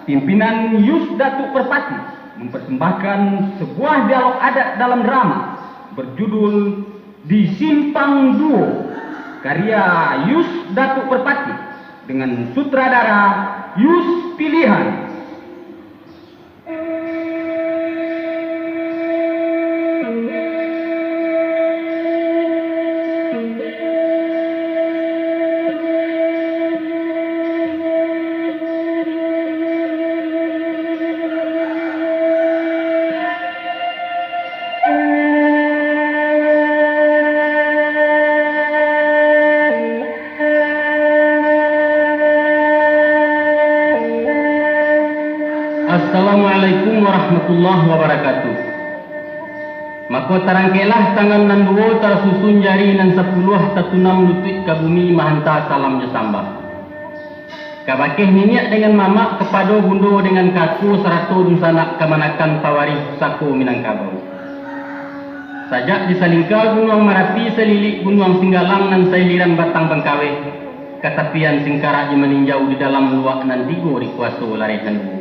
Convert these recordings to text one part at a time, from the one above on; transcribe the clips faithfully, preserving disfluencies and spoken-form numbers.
Pimpinan Yus Datuk Perpati mempersembahkan sebuah dialog adat dalam drama berjudul Di Simpang Duo, karya Yus Datuk Perpati dengan sutradara Yus Pilihan. Assalamualaikum warahmatullahi wabarakatuh. Mako, tarangkeklah tangan nan duo, tarasusun jari nan sapuluah, tatunam lutuik ka bumi, mahanta salam jo sambah. Kabakeh niniak dangan mamak, kapado bundo dangan kako, sarato dunsanak kamanakan, pawarih pusako Minangkabau. Sajak di salingka Gunuang Marapi, salilik Gunuang Singgalang, nan sailiran Batang Bangkaweh, ka tapian Singkarak jo Maninjau, di dalam luak nan tigo, di kuaso lareh nan duo.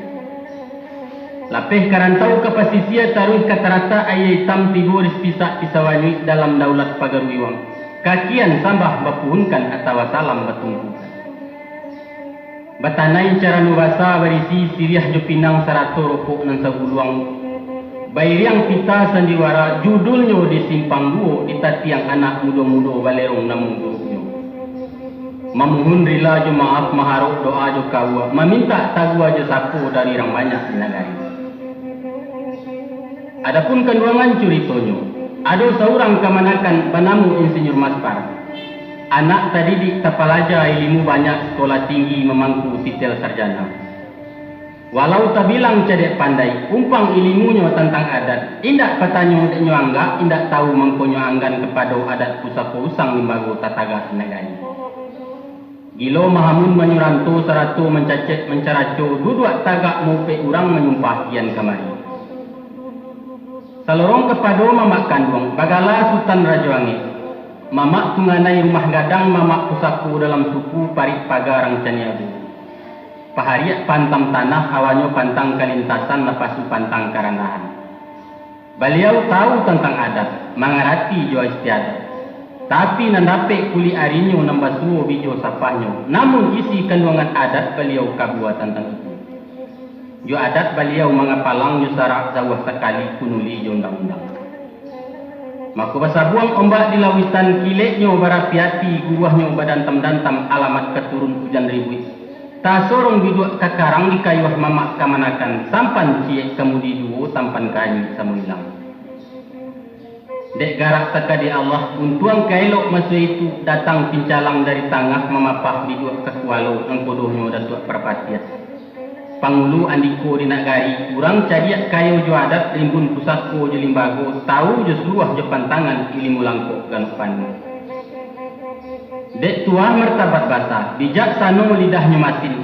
Lapeh ka rantau ka pasisia, taruih ka taratak Aia Itam, tibo di Sipisak Pisau Anyuik, dalam daulat Pagaruiwang, kakian sambah bapuhunkan, atawa salam batungkukan. Batanai carano basa, barisi siriah jo pinang, sarato rokok nan saguluang, bairiang pita sandiwara, judulnyo Di Simpang Duo, di tatiang anak mudo-mudo, balerong namo gurunyo. Mamuhun rila jo maaf, maharok doa jo kaua, mamintak tagua jo sapo dari urang banyak di nagari. Adapun kanduangan curitonyo, ado saurang kamanakan banamo Insinyur Maspar. Anak tadidik tapalaja, ilimu banyak, sikola tinggi, mamangku titel sarjana. Walau tabilang cadiak pandai, umpang ilimunyo tantang adat, indak patanyo dek nyo anggak, indak tahu mangko nyo anggan kapado adat pusako usang limbago tatagak di nagari. Gilo mahamun manyuranto, sarato mancacek mancaraco, duduak tagak maupek urang, manyumpah kian kamari. Salorong kapado mamak kanduang, bagala Sutan Rajo Angek. Mamak tunganai rumah gadang, mamak pusako dalam suku, parik paga rang caniago. Pahariak pantam tanah, awanyo pantang kalintasan, napasu pantang karandahan. Baliau tahu tantang adat, mangarati jo istiadat. Tapi nan dapek kulik arinyo, nan basuo bijo sapahnyo, namun isi kanduangan adat baliau kabua tantang itu. Jo adat baliau mangapalang, jo sarak jauah sakali kunuli jo undang-undang. Mako basabuang ombak di lauitan, kileknyo barapi-api, guruahnyo badantam-dantam, alamat ka turun ujan ribuik. Tasorong biduak ka karang, dikayuah mamak kamanakan, sampan ciek kamudi duo, tampan ka anyuik samo ilang. Dek garak takadi Allah, untuang ka elok maso itu, datang pincalang dari tangah, mamapah biduak ka kualo, angkodohnyo Datuak Parpatiah. Pangulu andiko di nagari, urang cadiak kayo jo adat, rimbun pusako jo limbago, tahu jo suluah jo pantangan, ilimu langkok ganok panuah. Dek tuah martabat basa, bijaksano lidahnyo masin,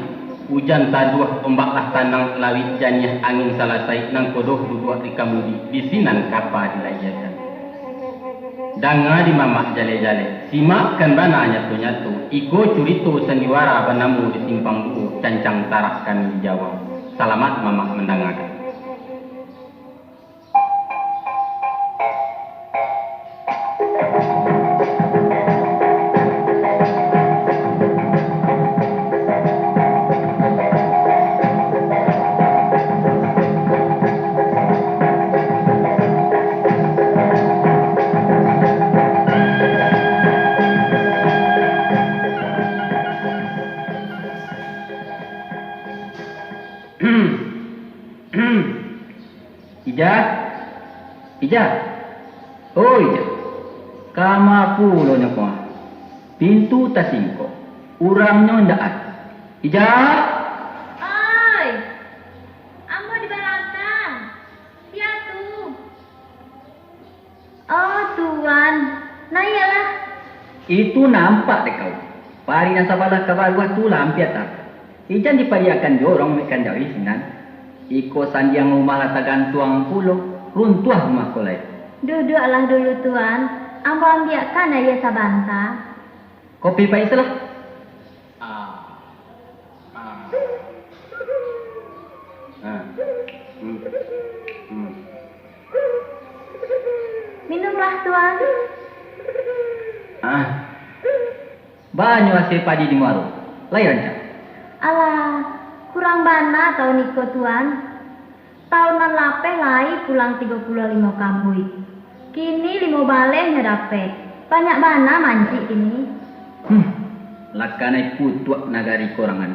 ujan taduah, ombak lah tanang, lawik janiah, angin salasai, nangkodoh duduak di kamudi, di sinan kapa dilayiekan. Danga di mamak jaleh-jaleh, simakkan bana nyato-nyato, iko curito sandiwara banamo Di Simpang Duo, cancang tarah kami di Jawa. Salamat mamak mandangakan. Ijah, Ijah, oh Ijah, kama pulo nyo ko? Pintu tasingkok, urangnyo indak ado. Ijah! Oi! Ambo di balakang. Sia tu? Oh, Tuan. Nah, iyolah. Itu nampak dek kau. Pari nan sabalah ka baruah tu lah ampia tabrak. Ijan dipariakkan jo urang mamaikkan jawi sinan. Iko sandiang rumah lah tagantuang pulo, runtuah rumah ko lai. Duduaklah dulu, Tuan. Ambo ambiakkan aia sabanta. Kopi paislah. Ah. Ah. Hmm. Minumlah, Tuan. Ah. Banyak hasil padi di muaro. Lai rancak. Alah, kurang bana taun iko, Tuan. Taun nan lapeh lai pulang tigo puluah limo kambuik. Kini limo baleh nyo dapek. Banyak bana mancik kini. Hmm, lakanai kutuak nagari korangan.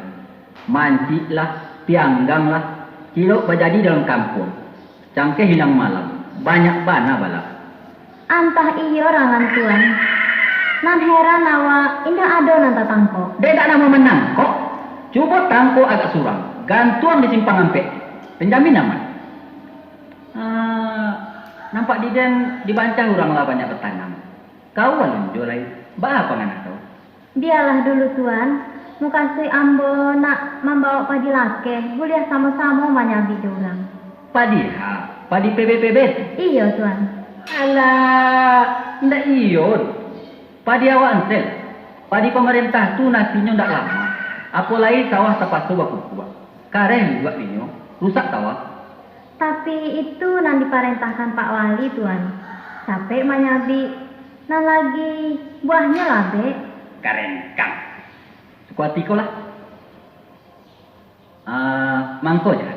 Manciklah, piangganglah, cilok bajadi dalam kampuang. Cangkeh ilang malam, banyak bana bala. Antah iyo rangan Tuan. Nan heran awak, indak ado nan tatangkok. Dek dak namuah manangkok, cubo tangkok agak surang, gantuang di simpang ampek. Penjamin aman. Ah, nampak di den dibancah urang lah banyak batanam. Kau alun jo lai, baa panganah kau? Bialah dulu, Tuan. Mukasuik ambo nak mambawok padi lakeh, buliah samo-samo manyabik jo urang. Padi ha? Padi P B P B tu? Iyo, Tuan. Alah, indak iyo. Padi awak ensel. Padi pamarentah tu nasinyo ndak lamo. Apo lai sawah tapaso bakukuak. Kareh liuak dinyo, rusak sawah. Tapi itu nan diparentahkan Pak Wali, Tuan. Capek manyabik, nan lagi buahnyo labek. Karengkang. Suko ati ko lah. Ah, mangko ja.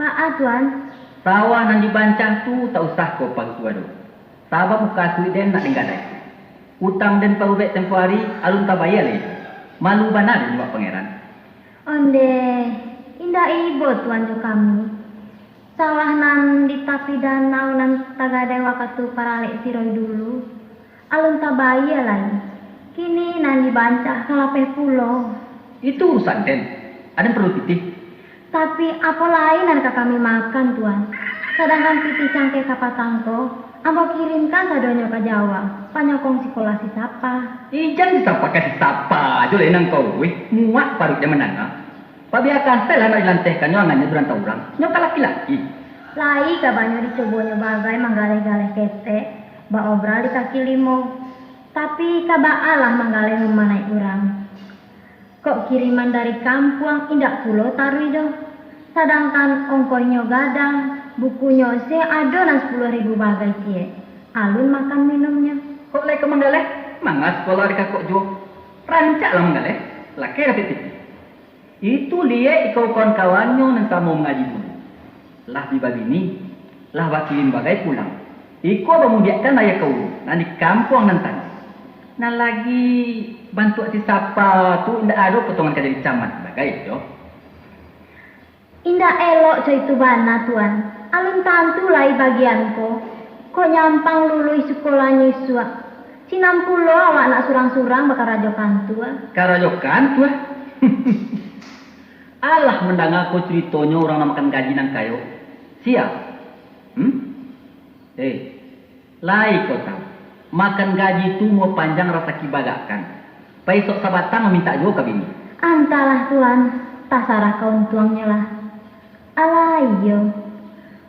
Baa, Tuan? Sawah nan dibancah tu tak usah ko parutua doh. Sabab mukasuik den nak den gadai. Utang den parubek tempo ari alun tabayia lai. Malu bana den buek pangeran. Ondeh, indak ibo Tuan jo kami. Sawah nan di tapi danau nan tagadai wakatu paralek siroi dulu, alun tabayia lai. Kini nan dibancah ka lapeh pulo. Itu urusan den. Aden paralu pitih. Tapi, apo lai nan ka kami makan, Tuan? Sadangkan pitih cangkeh ka patang ko, ambo kirimkan sadonyo ka Jawa, panyokong sikolah si Sapa. Ijan si Sapa ka si Sapa, jo lai nan kau, weh, muak paruik den mandanga. Pabiakan se lah nak dilantehkannyo angannyo di rantau urang. Nyo kan laki-laki. Lai kabanyo dicubonyo bagai manggaleh-galeh ketek, baobral di kaki limo. Tapi ka baa lah manggaleh rumah naik urang. Kok kiriman dari kampuang indak pulo taruih doh. Sadangkan ongkohnyo gadang, bukunyo se ado nan sapuluah ribu bagai ciek. Alun makan minumnyo. Kok lai ka manggaleh? Manga sikolah di kakok juo. Rancak lah manggaleh. Lakeh dapek pitih. Itu liek iko kawan-kawannyo nan samo mangaji dulu. Lah bi babini, lah bakilim bagai pulang. Iko bamudiakkan ayah kaulu, nan di kampuang nan tadi. Nan lagi bantuak si Sapa tu indak ado potongan ka jadi camat bagai jo. Indak elok co itu bana, Tuan. Alun tantu lai bagian ko. Kok nyampang luluih sikolahnyo isuak. Sinan pulo awak nak surang-surang bakarajo kantua. Karajo kantua? Alah mandanga ko curitonyo urang nan makan gaji nan kayo. Sia? Hmm? Eh, lai kau tahu, makan gaji tu umua panjang rasaki bagakkan. Paisok sabatang mamintak juo ka bini. Antahlah, Tuan, tasarah ka untuangnyo lah. Alah iyo,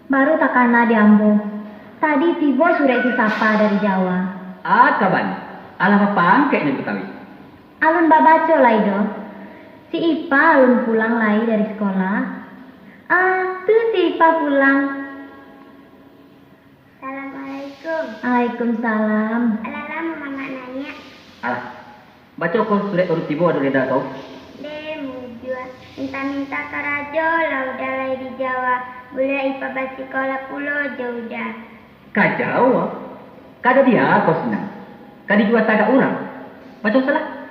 baru takana di ambo. Tadi tibo surek si Sapa dari Jawa. Ah, kaban, alah bapangkeknyo Betawi. Alun babaco lai doh. Si Ipa alun pulang lai dari sikolah. Ah, tu si Ipa pulang. Assalamualaikum. Waalaikumsalam. Alah lamo mamak naiak? Alah, baco ko surek urang tibo ado reda kau. Deh, mujua. Minta-minta karajo lah udah lai di Jawa. Buliah Ipa basikolah pulo jo udah. Ka Jawa? Ka ado dia kau sinan? Ka dijua tagak urang? Baco salah.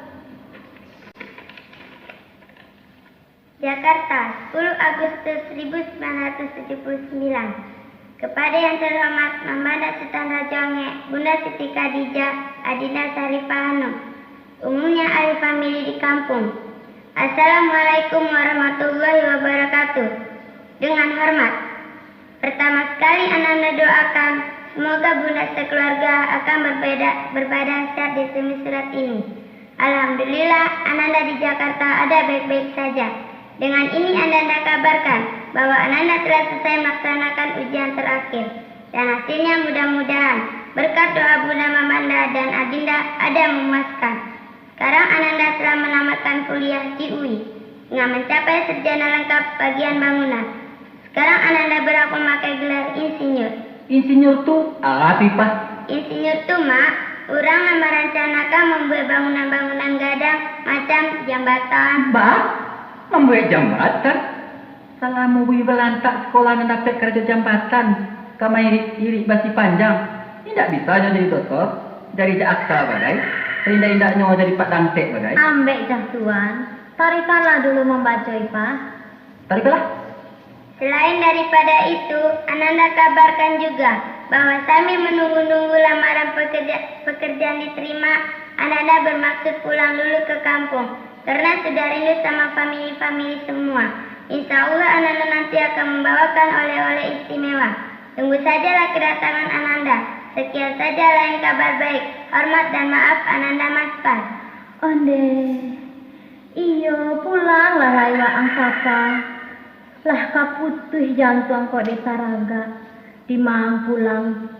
Jakarta, sepuluh Agustus seribu sembilan ratus tujuh puluh sembilan. Kepada Yang Terhormat Mambanda Sutan Rajo Angek, Bunda Siti Khadijah, Adinda Syarifah Hanum, umumnya ahli famili di kampung. Assalamualaikum warahmatullahi wabarakatuh. Dengan hormat. Pertama sekali, Ananda doakan, semoga Bunda sekeluarga akan berbeda, berbadan sehat di semi surat ini. Alhamdulillah, Ananda di Jakarta ada baik-baik saja. Dengan ini Ananda kabarkan bahwa Ananda telah selesai melaksanakan ujian terakhir. Dan hasilnya mudah-mudahan berkat doa Bunda Mambanda dan Adinda ada memuaskan. Sekarang Ananda telah menamatkan kuliah di U I dengan mencapai sarjana lengkap bagian bangunan. Sekarang Ananda berhak memakai gelar insinyur. Insinyur tu apo, Pah? Insinyur tu, Mak, urang nan marancanakan mambuek bangunan-bangunan gadang macam jambatan. Bah, mambuek jambatan? Salamo Buya balantak sakolah nan dapek karajo jambatan, ka mairik-irik basi panjang, indak bisa nyo jadi dotor, jadi jaksa bagai, saindak-indaknyo jadi pak dantek bagai. Ambek jah, Tuan, tarikanlah dulu mambaco, Ipah. Tarikanlah. Selain daripada itu, Ananda kabarkan juga bahwa sambil menunggu-nunggu lamaran pekerja-, pekerjaan diterima, Ananda bermaksud pulang dulu ke kampung karena sudah rindu sama famili-famili semua. Insya Allah, Ananda nanti akan membawakan oleh-oleh istimewa. Tunggu sajalah kedatangan Ananda. Sekian saja lain kabar baik. Hormat dan maaf, Ananda Maspar. Ondeh. Iyo, pulanglah lai waang, Papa. Lah ka putuih jantuang ko dek taragak, dimaang pulang.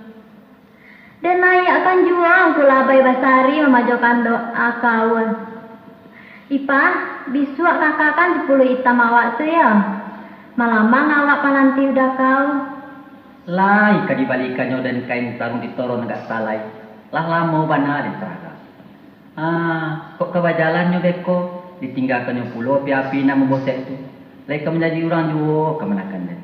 Den naiakkan juo angku labai basari mamajokan doa kaul. Ipah, bisuak kakakan sipuluah itam awak tu yo. Malamang awak pananti udah kau. Lai ka dibalikannyo den kain sarung di toron agak salai. Lah lamo bana den taragak. Ah, kok ka bajalannyo beko, ditinggakannyo pulo api-api nan mambosek tu. Lai ka manjadi urang juo kamanakan den.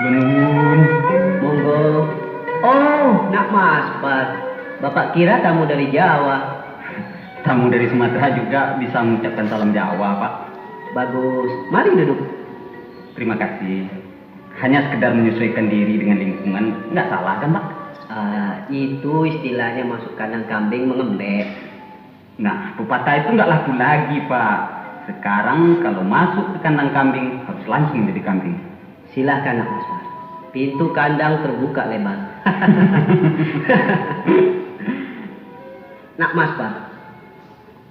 Ulun nuhun. Monggo. Oh, nak Maspar. Bapak kira tamu dari Jawa. Tamu dari Sumatera juga bisa mengucapkan salam Jawa, Pak. Bagus. Mari duduk. Terima kasih. Hanya sekedar menyesuaikan diri dengan lingkungan, nggak salah kan, Pak? Ah, itu istilahnya masuk kandang kambing mengembek. Nah, pepatah itu nggak laku lagi, Pak. Sekarang kalau masuk ke kandang kambing, harus langsung jadi kambing. Silahkan, Nak Maspar. Pintu kandang terbuka lebar. Nak Maspar,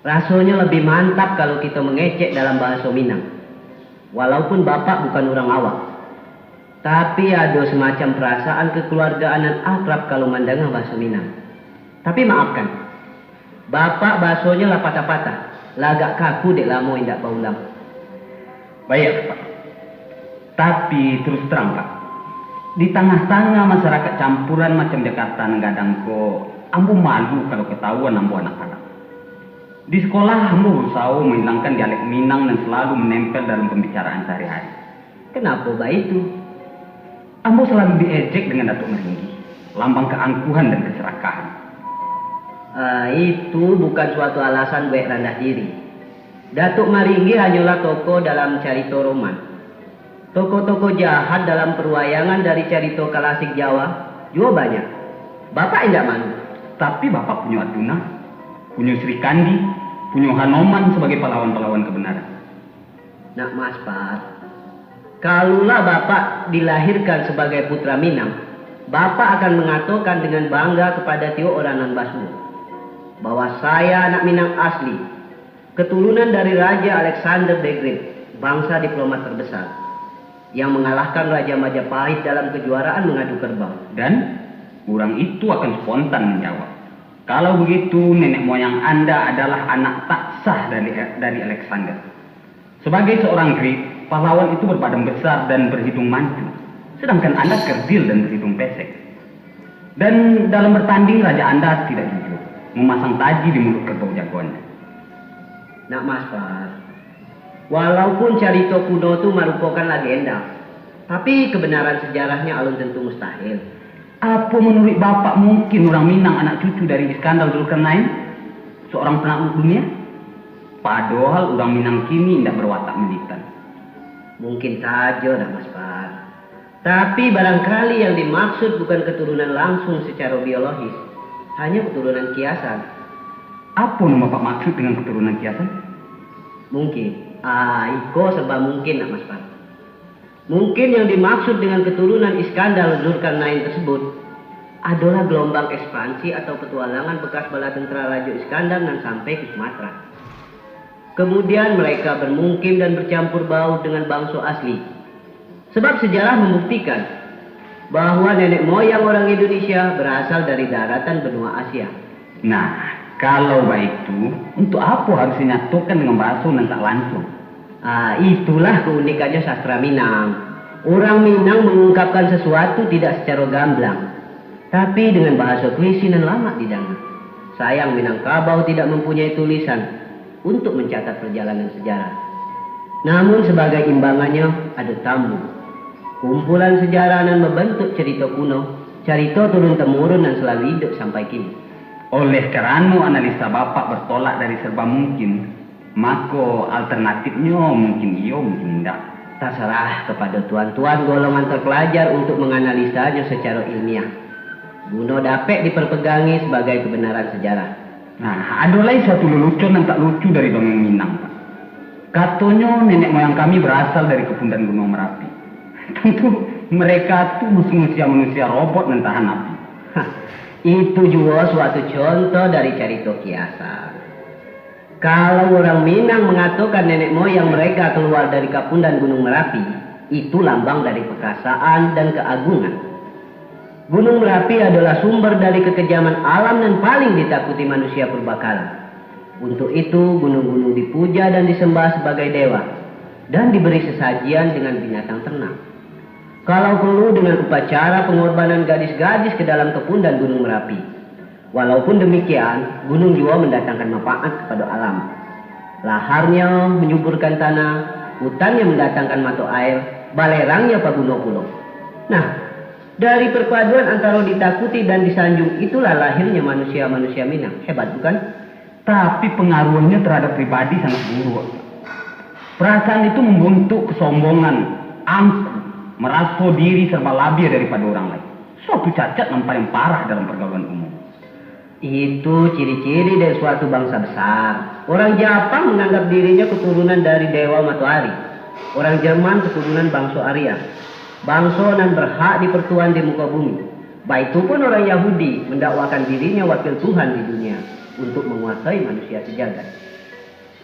rasonyo lebih mantap kalau kito mangecek dalam bahaso Minang. Walaupun Bapak bukan urang awak, tapi ado semacam perasaan kekeluargaan nan akrab kalau mandanga bahaso Minang. Tapi maafkan, Bapak basonyo lah patah-patah, lah agak kaku dek lamo indak baulang. Baiak, Pak. Tapi, terus terang, Pak, di tangah-tangah masyarakat campuran macam Jakarta nan gadang ko, ambo malu kalau katahuan ambo anak Padang. Di sekolah, ambo berusaho mahilangkan dialek Minang nan selalu menempel dalam pembicaraan sehari-hari. Kenapa baitu? Ambo selalu diejek dengan Datuk Maringgih, lambang keangkuhan dan keserakahan. Ah, itu bukan suatu alasan buek randah diri. Datuk Maringgih hanyolah tokoh dalam carito roman. Tokoh-tokoh jahat dalam perwayangan dari carito klasik Jawa juo banyak. Bapak indak malu. Tapi Bapak punyo Arjuna, punyo Sri Kandi, punyo Hanoman sabagai pahlawan-pahlawan kebenaran. Nak Maspar, kalulah Bapak dilahirkan sabagai putra Minang, Bapak akan mangatokan dengan bangga kepada tiok urang nan basuo, bahwa saya anak Minang asli, keturunan dari Raja Alexander the Great, bangsa diplomat terbesar, yang mengalahkan Raja Majapahit dalam kejuaraan mengadu kerbau. Dan urang itu akan spontan menjawab, "Kalau begitu, nenek moyang Anda adalah anak tak sah dari, dari Alexander. Sebagai seorang Greek, pahlawan itu berbadan besar dan berhidung mancung, sedangkan Anda kerdil dan berhidung pesek." Dan dalam bertanding, raja Anda tidak jujur, memasang taji di mulut kerbau jagoannya. Nak Maspar, Walaupun carito kuno tu marupokan lagenda, tapi kebenaran sejarahnya alun tentu mustahil. Apo manuruik Bapak mungkin urang Minang anak cucu dari Iskandar Zulkarnain, seorang penakluk dunia? Padohal urang Minang kini indak berwatak militan. Mungkin sajo, Nak Maspar. Tapi barangkali yang dimaksud bukan keturunan langsung secara biologis, hanya keturunan kiasan. Apo nan Bapak maksud dengan keturunan kiasan? Mungkin, ah, iko serba mungkin, Nak Maspar. Mungkin yang dimaksud dengan keturunan Iskandar Zulkarnain tersebut adalah gelombang ekspansi atau petualangan bekas bala tentara Rajo Iskandar nan sampai ke Sumatera. Kemudian mereka bermukim dan bercampur baur dengan bangso asli. Sebab sejarah membuktikan bahwa nenek moyang orang Indonesia berasal dari daratan benua Asia. Nah, kalau baitu, untuk apo harus dinyatokan dengan bahaso nan tak lancuang? Ah, itulah keunikannya sastra Minang. Urang Minang mengungkapkan sesuatu tidak secara gamblang, tapi dengan bahaso puisi nan lamak didanga. Sayang, Minangkabau tidak mempunyai tulisan untuk mencatat perjalanan sejarah. Namun, sebagai imbangannya, ada tambu, kumpulan sejarah nan membentuk cerita kuno, cerita turun-temurun nan selalu hidup sampai kini. Oleh karano analisa Bapak bertolak dari serba mungkin, mako alternatifnyo mungkin iyo, mungkin indak. Tasarah kepada tuan-tuan golongan terpelajar untuk menganalisanya secara ilmiah, guno dapek diperpegangi sebagai kebenaran sejarah. Nah, ado lai suatu lelucon nan tak lucu dari dongeng Minang, Pak. Katonyo nenek moyang kami berasal dari Kepundan Gunuang Merapi. Tantu mereka tu manusia-manusia robot nan tahan api. Hah, itu juo suatu contoh dari carito kiasan. Kalau urang Minang mangatokan nenek moyang mereka keluar dari Kapundan Gunuang Merapi, itu lambang dari perkasaan dan keagungan. Gunuang Merapi adolah sumber dari kekejaman alam nan paling ditakuti manusia purbakala. Untuk itu, gunuang-gunuang dipuja dan disembah sabagai dewa, dan diberi sesajian dengan binatang ternak. Kalau perlu, dengan upacara pengorbanan gadis-gadis ke dalam Kapundan Gunuang Merapi. Walaupun demikian, gunuang juo mandatangkan manfaat kapado alam. Laharnyo manyuburkan tanah, utannyo mandatangkan mato air, balerangnyo paguno pulo. Nah, dari perpaduan antaro ditakuti dan disanjung itulah lahirnyo manusia-manusia Minang. Hebat, bukan? Tapi pengaruhnyo terhadap pribadi sangat buruak. Perasaan itu membentuk kesombongan, angku, meraso diri serba labiah daripado urang lain. Suatu cacat nan paling parah dalam pergaulan umum. Itu ciri-ciri dari suatu bangsa besar. Orang Japang menganggap dirinya keturunan dari dewa matoari. Orang Jerman keturunan bangso Arya. Bangso nan berhak dipertuan di muka bumi. Baitu pun orang Yahudi mendakwakan dirinya wakil Tuhan di dunia untuk menguasai manusia sejagat.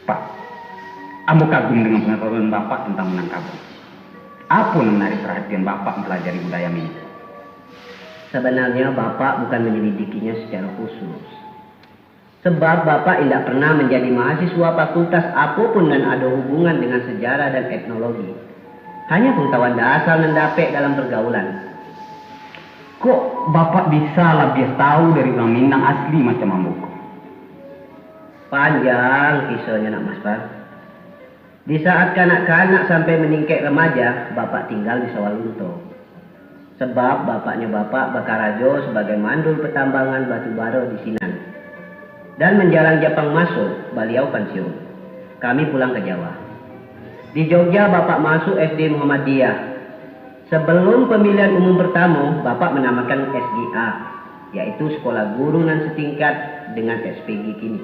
Pak, ambo kagum dengan pengetahuan Bapak tentang Minangkabau. Apo nan menarik perhatian Bapak mempelajari budaya Minang? Sabanarnyo, Bapak bukan manyalidikinyo sacaro khusus. Sabab Bapak indak pernah manjadi mahasiswa fakultas apo pun nan ado hubungan dengan sejarah dan etnologi. Hanyo pangatahuan dasar nan dapek dalam pergaulan. Kok Bapak bisa labiah tahu dari urang Minang asli macam ambo ko? Panjang kisonyo, Nak Maspar. Di saat kanak-kanak sampai maningkek remaja, Bapak tinggal di Sawalunto. Sabab bapaknyo Bapak bakarajo sabagai mandul patambangan batubara di sinan. Dan manjalang Japang maso, baliau pansiun. Kami pulang ka Jawa. Di Jogja, Bapak masuk S D Muhammadiyah. Sabalum pamilihan umum partamo, Bapak manamakan S G A, yaitu Sekolah Guru nan satingkat dengan S P G kini.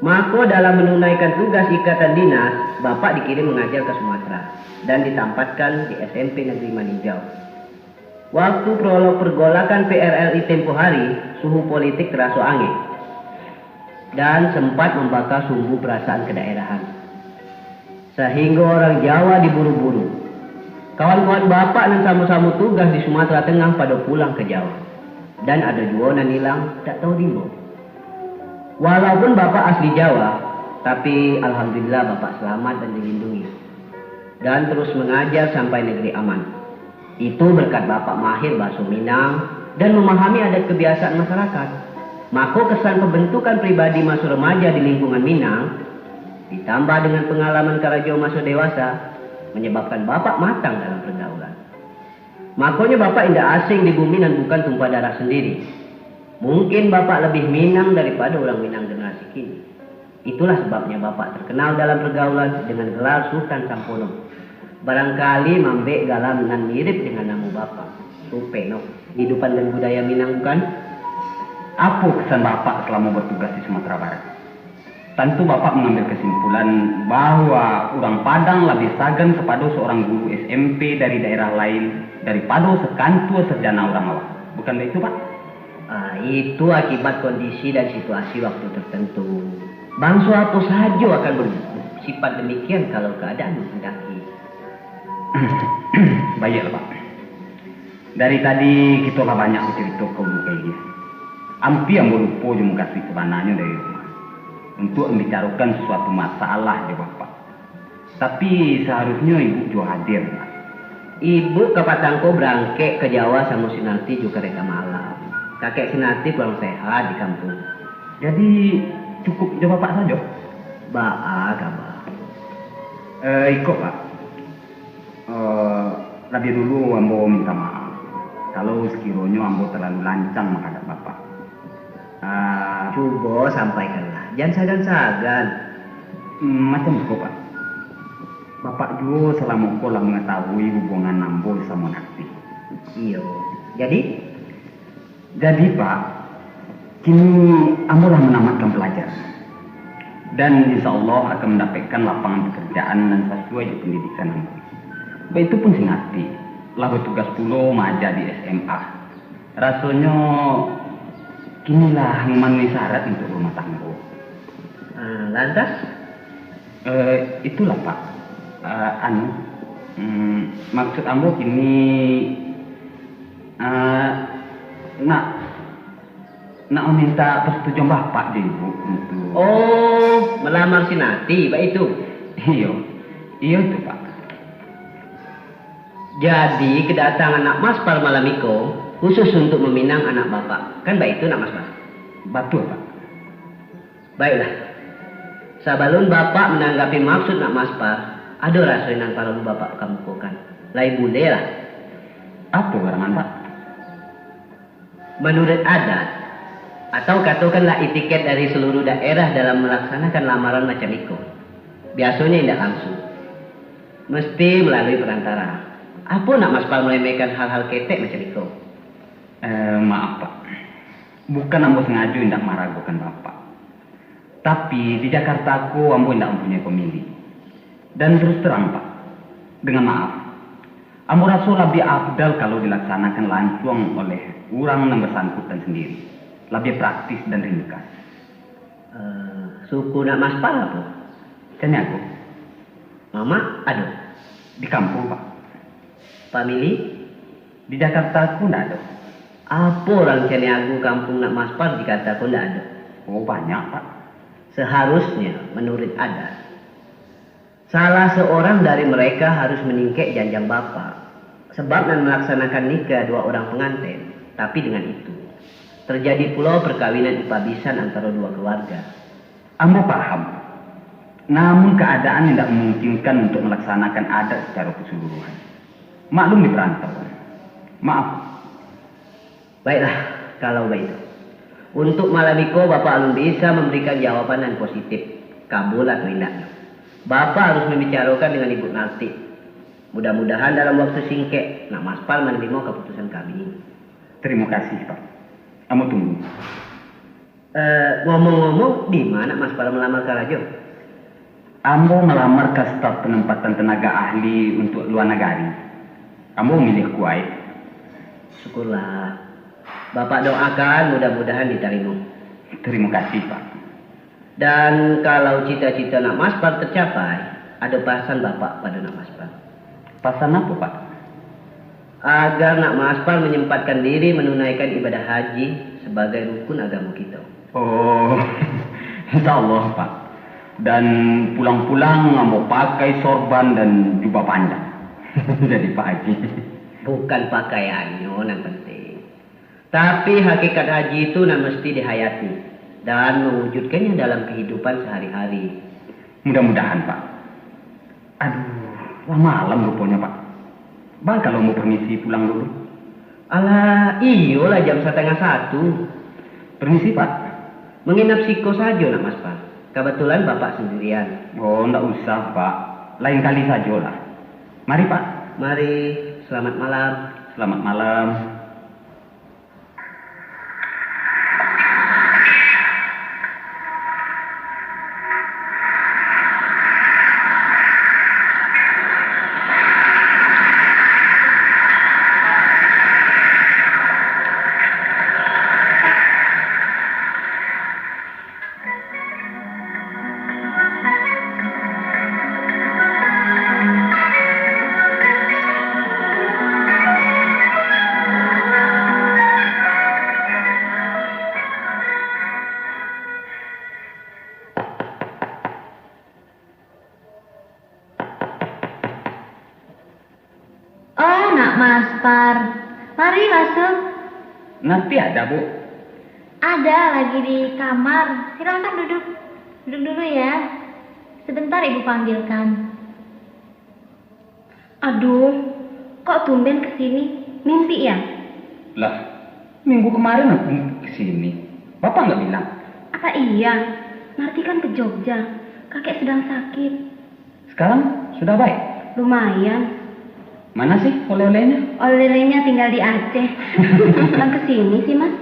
Mako, dalam manunaikan tugas ikatan dinas, Bapak dikirim mangaja ka Sumatera dan ditampatkan di S M P Negeri Maninjau. Waktu prolog pergolakan P R R I tempo hari, suhu politik taraso angek dan sempat mambaka sumbu parasaan kedaerahan. Sahinggo urang Jawa diburu-buru. Kawan-kawan Bapak nan samo-samo tugas di Sumatera Tengah pado pulang ka Jawa. Dan ado juo nan ilang, tak tahu di ma. Walaupun Bapak asli Jawa, tapi alhamdulillah Bapak selamat dan dilindungi. Dan terus mangaja sampai negeri aman. Itu berkat Bapak mahir bahaso Minang dan mamahami adat kabiasaan masyarakat. Mako, kesan pambantukan pribadi maso remaja di lingkungan Minang Ditambah dengan pangalaman karajo maso dewasa, manyababkan Bapak matang dalam pargaulan. Makonyo Bapak indak asing di bumi nan bukan tumpah darah sandiri. Mungkin Bapak labiah Minang daripado urang Minang generasi kini. Itulah sababnyo Bapak takanal dalam pargaulan dengan galar Sutan Sampono. Barangkali maambek galar nan mirip dengan namo Bapak, Supeno, di Dupan dan Budaya Minang, bukan? Apo kesan Bapak salamo batugas di Sumatera Barat? Tantu Bapak mangambil kasimpulan bahwa urang Padang labiah sagan kapado saurang guru S M P dari daerah lain daripado sakantua sarjana urang awak. Bukan baitu, Pak? Ah, itu akibat kondisi dan situasi waktu tertentu. Bangso apo sajo akan berubah sifat demikian kalau keadaan menghendaki. Baiaklah, Pak. Dari tadi kito lah banyak bacarito ka ulu ka ilia. Ampia ambo lupo jo mukasuik sabananyo dari rumah, untuak mambicarokan sasuatu masalah jo Bapak. Tapi, saharusnyo Ibu juo hadir, Pak. Ibu kapatang ko barangkek ka Jawa samo Sinarti jo kareta malam. Kakek Sinarti kurang sehat di kampuang. Jadi, cukuik jo Bapak sajo? Baa kaba? Eh, iko, Pak. Eh, labiah dulu ambo minta maaf, kalau sakironyo ambo talalu lancang manghadap Bapak. Ah, cubo sampaikanlah, jan sagan-sagan. Hmm, macam iko, Pak. Bapak juo salamo ko lah mangatahui hubungan ambo samo Narti. Iyo. Jadi? Jadi, Pak, kini ambo lah manamatkan palajaran, dan insya Allah akan mandapekkan lapangan pakarajaan nan sasuai jo pandidikan ambo. Baitu pun si Narti, lah batugas pulo maaja di S M A. Rasonyo, kini lah mamanuhi syarat untuak barumah tanggo. Ah, lantas? Eh, itulah, Pak. Eh, anu, mm, maksud ambo kini, eh, nak, nak maminta persetujuan Bapak jo Ibu untuak... Oh, malamar si Narti, baitu? Iyo, iyo itu, Pak. Jadi, kedatangan Nak Maspar malam iko khusus untuak maminang anak Bapak, kan baitu, Nak Maspar? Batua, Pak. Baiklah, sabalun Bapak mananggapi maksud Nak Maspar, ado raso nan paralu Bapak kamukokan. Lai buliah lah. Apo karangan, Pak? Manuruik adat, atau katokanlah etiket dari saluruh daerah dalam malaksanakan lamaran macam iko, biasonyo indak langsuang. Mesti malalui parantara. Apo Nak Maspar maremehkan hal-hal ketek macam iko? Eh, maaf, Pak. Bukan ambo sangajo indak maragokan Bapak. Tapi, di Jakarta ko ambo indak mampunyoi pamilih. Dan terus terang, Pak, dengan maaf, ambo raso labiah afdal kalau dilaksanakan lansuang oleh urang nan basangkutan sandiri. Labiah praktis dan ringkas. Eh, suku Nak Maspar apo? Caniago. Mamak ado? Di kampuang, Pak. Pamilih? Di Jakarta ko ndak ado. Apo urang Caniago kampuang Nak Maspar di Jakarta ko ndak ado? Oh, banyak, Pak. Seharusnyo, manuruik adat, salah seorang dari mereka harus maningkek janjang Bapak, sabab nan malaksanakan nikah dua urang panganten, tapi dengan itu, terjadi pulo parkawinan ipa bisan antaro duo kaluarga. Ambo paham, namun kaadaan indak mamungkinkan untuak malaksanakan adat sacaro kasaluruahan. Maklum di parantauan. Maaf. Baiklah, kalau baitu. Untuak malam iko, Bapak alun bisa mambarikan jawaban nan positif, kabul atau indaknyo. Bapak harus mambicarokan dengan Ibu Narti. Mudah-mudahan dalam waktu singkek, Nak Maspar manarimo kaputusan kami. Tarimo kasih, Pak. Ambo tunggu. Eh, ngomong-ngomong, di ma Nak Maspar malamar karajo? Ambo malamar ka staf panempatan tanaga ahli untuak lua nagari. Ambo mamiliah Kuwait. Syukurlah. Bapak doakan mudah-mudahan ditarimo. Tarimo kasih, Pak. Dan kalau cita-cita Nak Maspar tercapai, ado pasan Bapak pado Nak Maspar. Pasan apo, Pak? Agar Nak Maspar manyempatkan diri manunaikan ibadah haji sabagai rukun agamo kito. Oh, insya Allah, Pak. Dan pulang-pulang ambo pakai sorban dan jubah panjang. Jadi Pak Haji. Bukan pakaiannyo nan penting, tapi hakikat haji itu nan mesti dihayati dan mawujudkannya dalam kahidupan sahari-hari. Mudah-mudahan, Pak. Aduh, lah malam ruponyo, Pak. Baa kalau ambo permisi pulang dulu? Alah, iyolah jam satangah satu. Permisi, Pak. Manginap siko sajo nak, Mas Par. Kabatulan Bapak sandirian. Oh, ndak usah, Pak. Lain kali sajolah. Mari, Pak. Mari, selamat malam. Selamat malam. Oh, nak Mas Par. Mari masuk. Narti ada, Bu? Ada, lagi di kamar. Silahkan duduk. Duduk dulu ya. Sebentar Ibu panggilkan. Aduh, kok tumben ke sini? Mimpi ya? Lah, minggu kemarin aku ke sini. Bapak nggak bilang? Apa iya? Narti kan ke Jogja. Kakek sedang sakit. Sekarang sudah baik? Lumayan. Mana sih oleh-olehnya? Oleh-olehnya tinggal di Aceh. Pulang ke sini sih, Mas.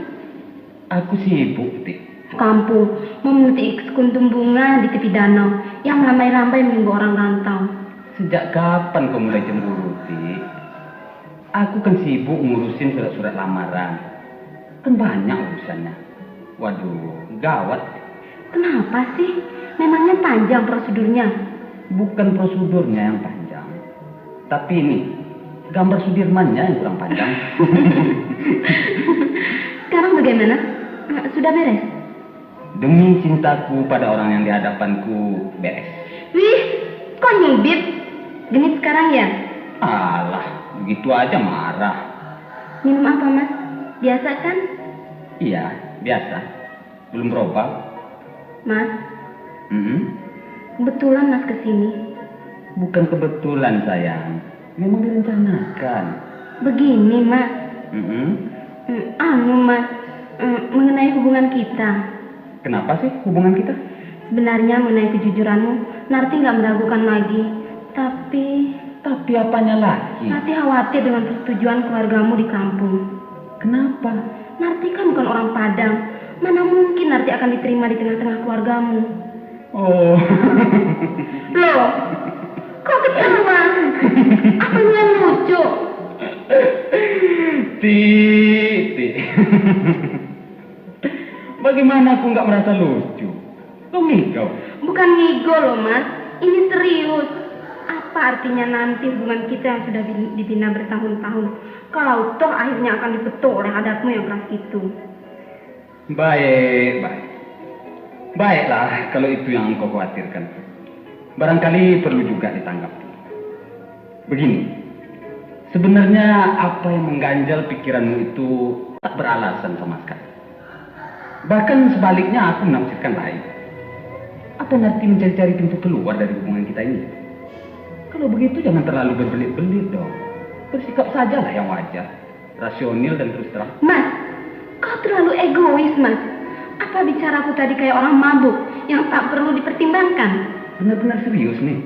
Aku sibuk, Ti. Kampung, memetik sekuntum bunga di tepi danau yang melambai-lambai menunggu orang rantau. Sejak kapan kau mulai cemburu, Ti? Aku kan sibuk ngurusin surat-surat lamaran. Kan banyak urusannya. Waduh, gawat. Kenapa sih? Memangnya panjang prosedurnya? Bukan prosedurnya yang panjang, tapi ini, gambar Sudirmannya yang kurang panjang. Sekarang bagaimana? Sudah beres? Demi cintaku pada orang yang di hadapanku, beres. Wih, kok nyubit? Genit sekarang ya? Alah, begitu aja marah. Minum apa, Mas? Biasa kan? Iya, biasa. Belum berubah. Mas. Mm-mm. Kebetulan Mas ke sini. Bukan kebetulan, sayang. Memang direncanakan. Begini, Mas. Mm-mm. Mm, anu, Mas, mm, mengenai hubungan kita. Kenapa sih hubungan kita? Sebenarnya mengenai kejujuranmu, Narti nggak meragukan lagi. Tapi Tapi apanya lagi? Narti khawatir dengan persetujuan keluargamu di kampung. Kenapa? Narti kan bukan orang Padang. Mana mungkin Narti akan diterima di tengah-tengah keluargamu? Oh. Loh, kok ketawa? Apa nian lucu? Ti, Ti. Bagaimana aku nggak merasa lucu? Kau ngigau? Bukan ngigau loh, Mas. Ini serius. Apa artinya nanti hubungan kita yang sudah di-, dibina bertahun-tahun, kalau toh akhirnya akan dipetok oleh adatmu yang keras itu? Baik, baik. Baiklah, kalau itu yang engkau khawatirkan. Barangkali perlu juga ditanggapi. Begini, sebenarnya apa yang mengganjal pikiranmu itu tak beralasan sama sekali. Bahkan sebaliknya, aku menafsirkan lain. Apa Narti mencari-cari pintu keluar dari hubungan kita ini? Kalau begitu, jangan terlalu berbelit-belit dong. Bersikap sajalah yang wajar, rasional dan terus terang. Mas, kau terlalu egois, Mas. Apa bicaraku tadi kayak orang mabuk yang tak perlu dipertimbangkan? Benar-benar serius nih.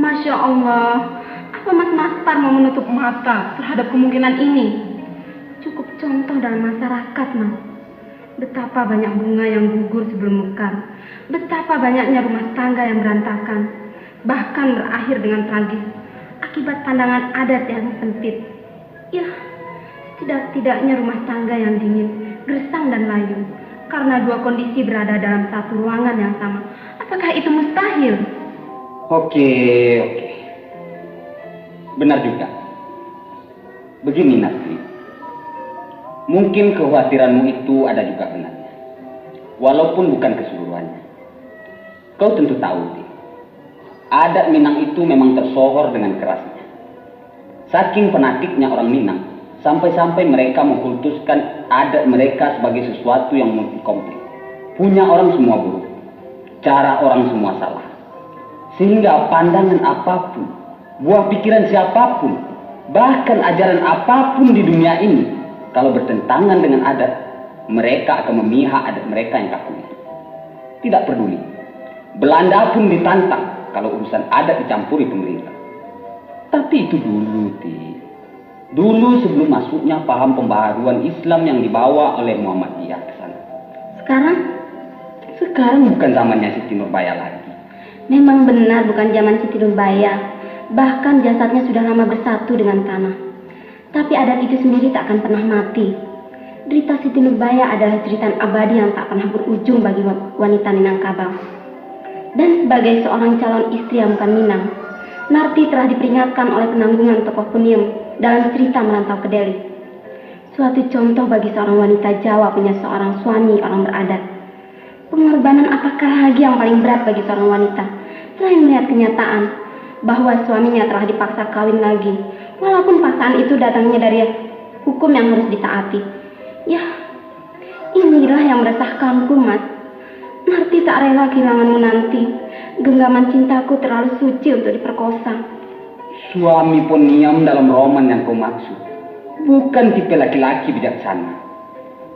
Masya Allah, apa Mas Maspar mau menutup mata terhadap kemungkinan ini? Cukup contoh dalam masyarakat, Mas. Betapa banyak bunga yang gugur sebelum mekar. Betapa banyaknya rumah tangga yang berantakan, bahkan berakhir dengan tragis akibat pandangan adat yang sempit. Ya, setidak-tidaknya rumah tangga yang dingin, gersang dan layu, karena dua kondisi berada dalam satu ruangan yang sama. Apakah itu mustahil? Oke, oke. Benar juga. Begini, Narti. Mungkin kekhawatiranmu itu ada juga benarnya. Walaupun bukan keseluruhannya. Kau tentu tahu, Ti. Adat Minang itu memang tersohor dengan kerasnya. Saking fanatiknya orang Minang, sampai-sampai mereka mengkultuskan adat mereka sebagai sesuatu yang multikompleks. Punya orang semua buruk, cara orang semua salah. Sehingga pandangan apapun, buah pikiran siapapun, bahkan ajaran apapun di dunia ini, kalau bertentangan dengan adat, mereka akan memihak adat mereka yang kaku itu. Tidak peduli. Belanda pun ditantang kalau urusan adat dicampuri pemerintah. Tapi itu dulu, Ti. Dulu sebelum masuknya paham pembaharuan Islam yang dibawa oleh Muhammadiyah ke sana. Sekarang? Sekarang bukan zamannya Siti Nurbaya lagi. Memang benar bukan zaman Siti Nurbaya. Bahkan jasadnya sudah lama bersatu dengan tanah. Tapi adat itu sendiri tak akan pernah mati. Derita Siti Nurbaya adalah jeritan abadi yang tak pernah berujung bagi wa-, wanita Minangkabau. Dan sebagai seorang calon istri yang bukan Minang, Narti telah diperingatkan oleh penanggungan tokoh Kuniem dalam cerita Merantau ke Deli. Suatu contoh bagi seorang wanita Jawa punya seorang suami orang beradat. Pengorbanan apakah lagi yang paling berat bagi seorang wanita? Selain melihat kenyataan bahwa suaminya telah dipaksa kawin lagi, walaupun paksaan itu datangnya dari hukum yang harus ditaati. Yah, inilah yang meresahkanku, Mas. Narti tak rela kehilanganmu nanti. Genggaman cintaku terlalu suci untuk diperkosa. Suami Poniam dalam roman yang kau maksud bukan tipe laki-laki bijaksana.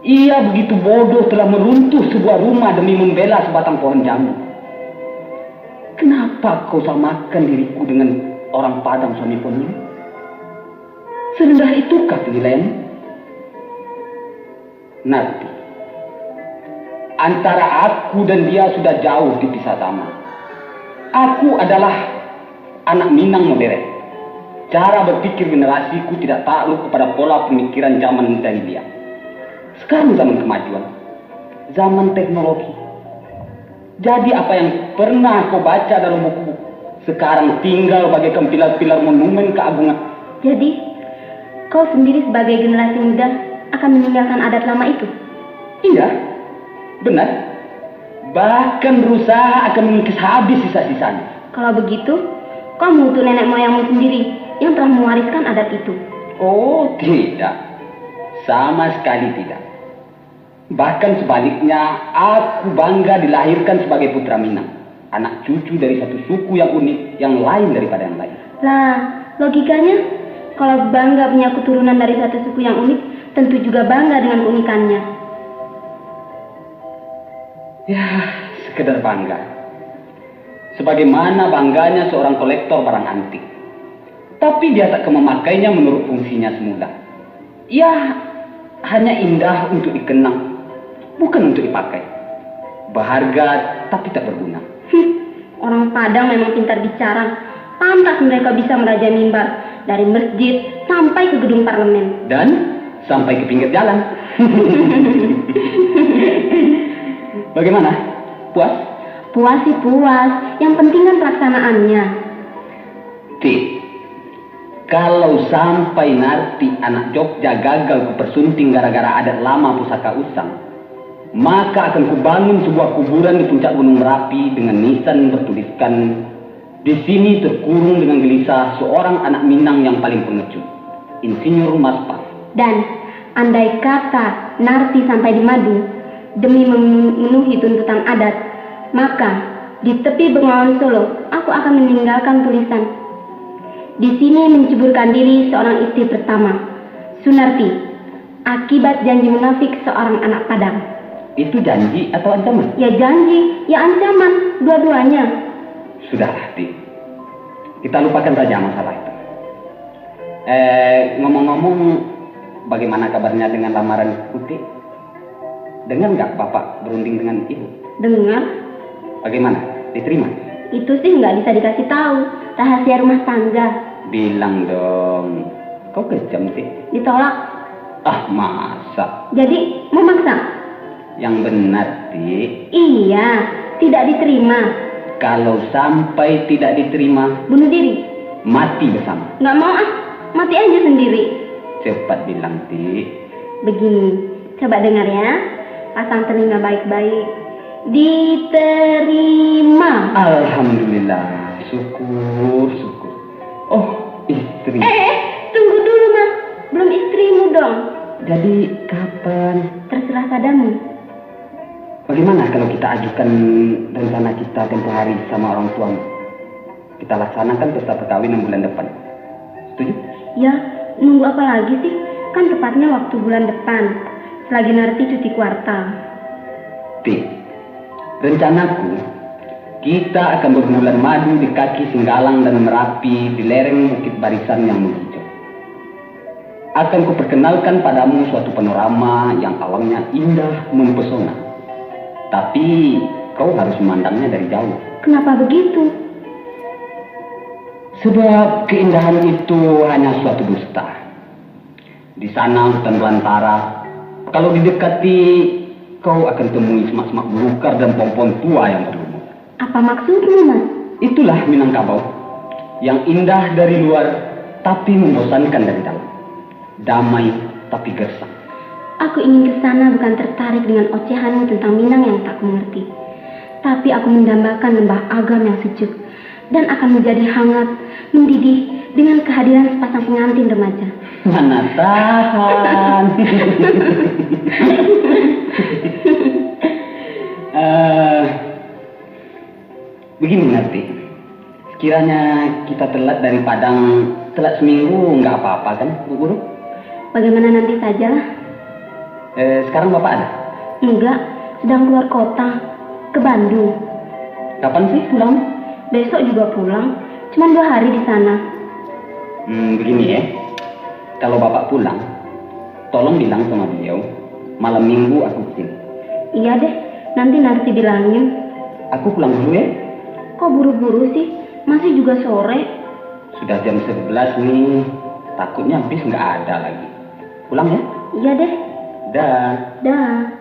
Ia begitu bodoh telah meruntuh sebuah rumah demi membela sebatang pohon jambu. Kenapa kau samakan diriku dengan orang Padang suami Poniam? Serendah itukah penilaianmu? Narti, antara aku dan dia sudah jauh dipisah zaman. Aku adalah anak Minang modern. Cara berpikir generasiku tidak takluk kepada pola pemikiran zaman jahiliah. Sekarang zaman kemajuan, zaman teknologi. Jadi apa yang pernah kau baca dalam buku-buku, sekarang tinggal bagaikan pilar-pilar monumen keagungan. Jadi, kau sendiri sebagai generasi muda akan meninggalkan adat lama itu? Iya, benar. Bahkan berusaha akan mengikis habis sisa-sisanya. Kalau begitu, kau mengutuk nenek moyangmu sendiri yang telah mewariskan adat itu. Oh, tidak. Sama sekali tidak. Bahkan sebaliknya, aku bangga dilahirkan sebagai putra Minang, anak cucu dari satu suku yang unik, yang lain daripada yang lain. Lah, logikanya, kalau bangga punya keturunan dari satu suku yang unik, tentu juga bangga dengan keunikannya. Ya, sekedar bangga. Sebagaimana bangganya seorang kolektor barang antik. Tapi dia tak akan memakainya menurut fungsinya semula. Ia hanya indah untuk dikenang, bukan untuk dipakai. Berharga, tapi tak berguna. Hmm, orang Padang memang pintar bicara. Pantas mereka bisa merajai mimbar dari masjid sampai ke gedung parlemen. Dan sampai ke pinggir jalan. Bagaimana? Puas? Puas sih puas. Yang penting kan pelaksanaannya. Ti, kalau sampai nanti anak Jogja gagal kupersunting gara-gara adat lama pusaka usang, maka akan kubangun sebuah kuburan di puncak Gunung Merapi dengan nisan bertuliskan, "Di sini terkurung dengan gelisah seorang anak Minang yang paling pengecut, Insinyur Maspar." Dan andai kata Narti sampai di Madu demi memenuhi tuntutan adat, maka di tepi Bengawan Solo aku akan meninggalkan tulisan, "Di sini menceburkan diri seorang istri pertama, Sunarti, akibat janji munafik seorang anak Padang." Itu janji atau ancaman? Ya janji, ya ancaman, dua-duanya. Sudahlah, Ti. Kita lupakan saja masalah itu. Eh, ngomong-ngomong, bagaimana kabarnya dengan lamaran Uti? Dengar nggak Bapak berunding dengan Ibu? Dengar. Bagaimana? Diterima? Itu sih nggak bisa dikasih tahu. Rahasia rumah tangga. Bilang dong. Kau kejam sih. Ditolak. Ah, masa? Jadi, mau maksa? Yang benar, Ti. Iya, tidak diterima. Kalau sampai tidak diterima, bunuh diri. Mati bersama. Nggak mau ah, mati aja sendiri. Cepat bilang, Ti. Begini, coba dengar ya. Pasang telinga baik-baik. Diterima. Alhamdulillah, syukur, syukur. Oh, istri. Eh, eh, tunggu dulu, Mas. Belum istrimu dong. Jadi, kapan? Terserah padamu. Bagaimana kalau kita ajukan rencana kita tempoh hari sama orang tuamu? Kita laksanakan pesta perkawinan bulan depan. Setuju? Ya, nunggu apa lagi sih? Kan tepatnya waktu bulan depan, selagi Narti cuti kuartal. Ti, rencanaku, kita akan berbulan madu di kaki Singgalang dan Merapi di lereng Bukit Barisan yang menghijau. Akan kuperkenalkan padamu suatu panorama yang alamnya indah mempesona. Tapi, kau harus memandangnya dari jauh. Kenapa begitu? Sebab keindahan itu hanya suatu dusta. Di sana hutan belantara. Kalau didekati, kau akan temui semak-semak belukar dan pohon-pohon tua yang berlumut. Apa maksudmu, Mas? Itulah Minangkabau, yang indah dari luar, tapi membosankan dari dalam. Damai, tapi gersang. Aku ingin ke sana bukan tertarik dengan ocehanmu tentang Minang yang tak kumengerti. Tapi aku mendambakan lembah Agam yang sejuk, dan akan menjadi hangat, mendidih dengan kehadiran sepasang pengantin remaja. Mana tahan. Eh, Begini, Narti. Sekiranya kita telat dari Padang, telat seminggu, nggak apa-apa kan, Bu Guru? Bagaimana nanti sajalah. Eh, sekarang Bapak ada? Enggak, sedang keluar kota, ke Bandung. Kapan sih pulang? Besok juga pulang, cuma dua hari di sana. Hmm, begini ya, kalau Bapak pulang, tolong bilang sama beliau, malam minggu aku kesini. Iya deh, nanti Narti bilangin. Aku pulang dulu ya. Kok buru-buru sih? Masih juga sore. Sudah jam sebelas nih, takutnya bis nggak ada lagi. Pulang ya. Iya deh. Dah. Dah.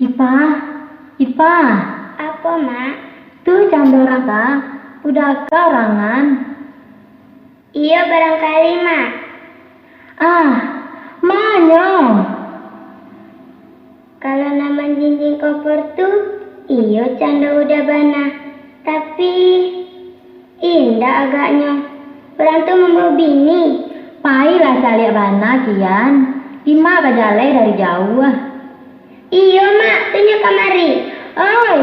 Ipa, Ipa. Apo, Mak? Tu cando urang ka, uda ka urangan. Iyo, barangkali, Mak. Ah, manyo? Kalau nan manjinjing kompor tu, iyo cando uda bana. Tapi, indak agaknyo. Urang tu mambawa bini. Pailah caliak bana kian. Imak bajaleh dari jauah. Iyo, Mak, tu nyo kamari. Oi,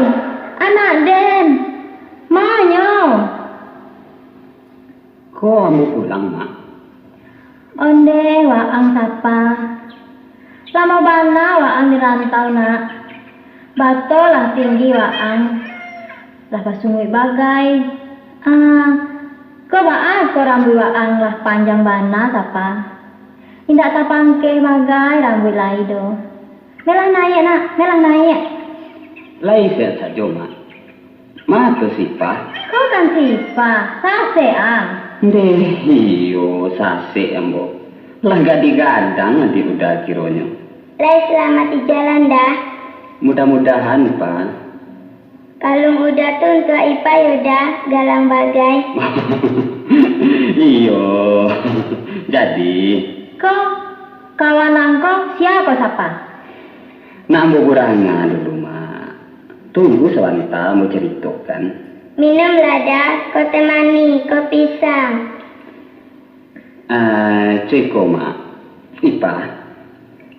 anak den. Manyo? Ko ambo pulang, Mak. Ondeh waang sapa. Lamo bana waang di rantau, Nak. Bato lah tinggi waang. Lah basunguik bagai. Ah, ko baa ko rambuik waang lah panjang bana, sapa. Indak tapangkeh bagai rambuik lai doh. Melah naiak, Nak, melah naiak. Lai sehat sajo, Mak. Ma tu si Ipah? Ko kan si Ipah, sasek ang. Ndeh, iyo, sasek ambo. Lah gadih gadang adiak Uda kironyo. Lai salamaik di jalan, Da? Mudah-mudahan, Pah. Kalung Uda tu untuak Ipah yo, Da, galang bagai. Iyo, jadi. Ko, kawan ang ko sia ko sapa? Nak ambo buranga dulu, Mak. Tunggu sabanta ambo caritokan. Minumlah, Da, ko teh manih, ko pisang. Ah, co iko, Mak. Ipah,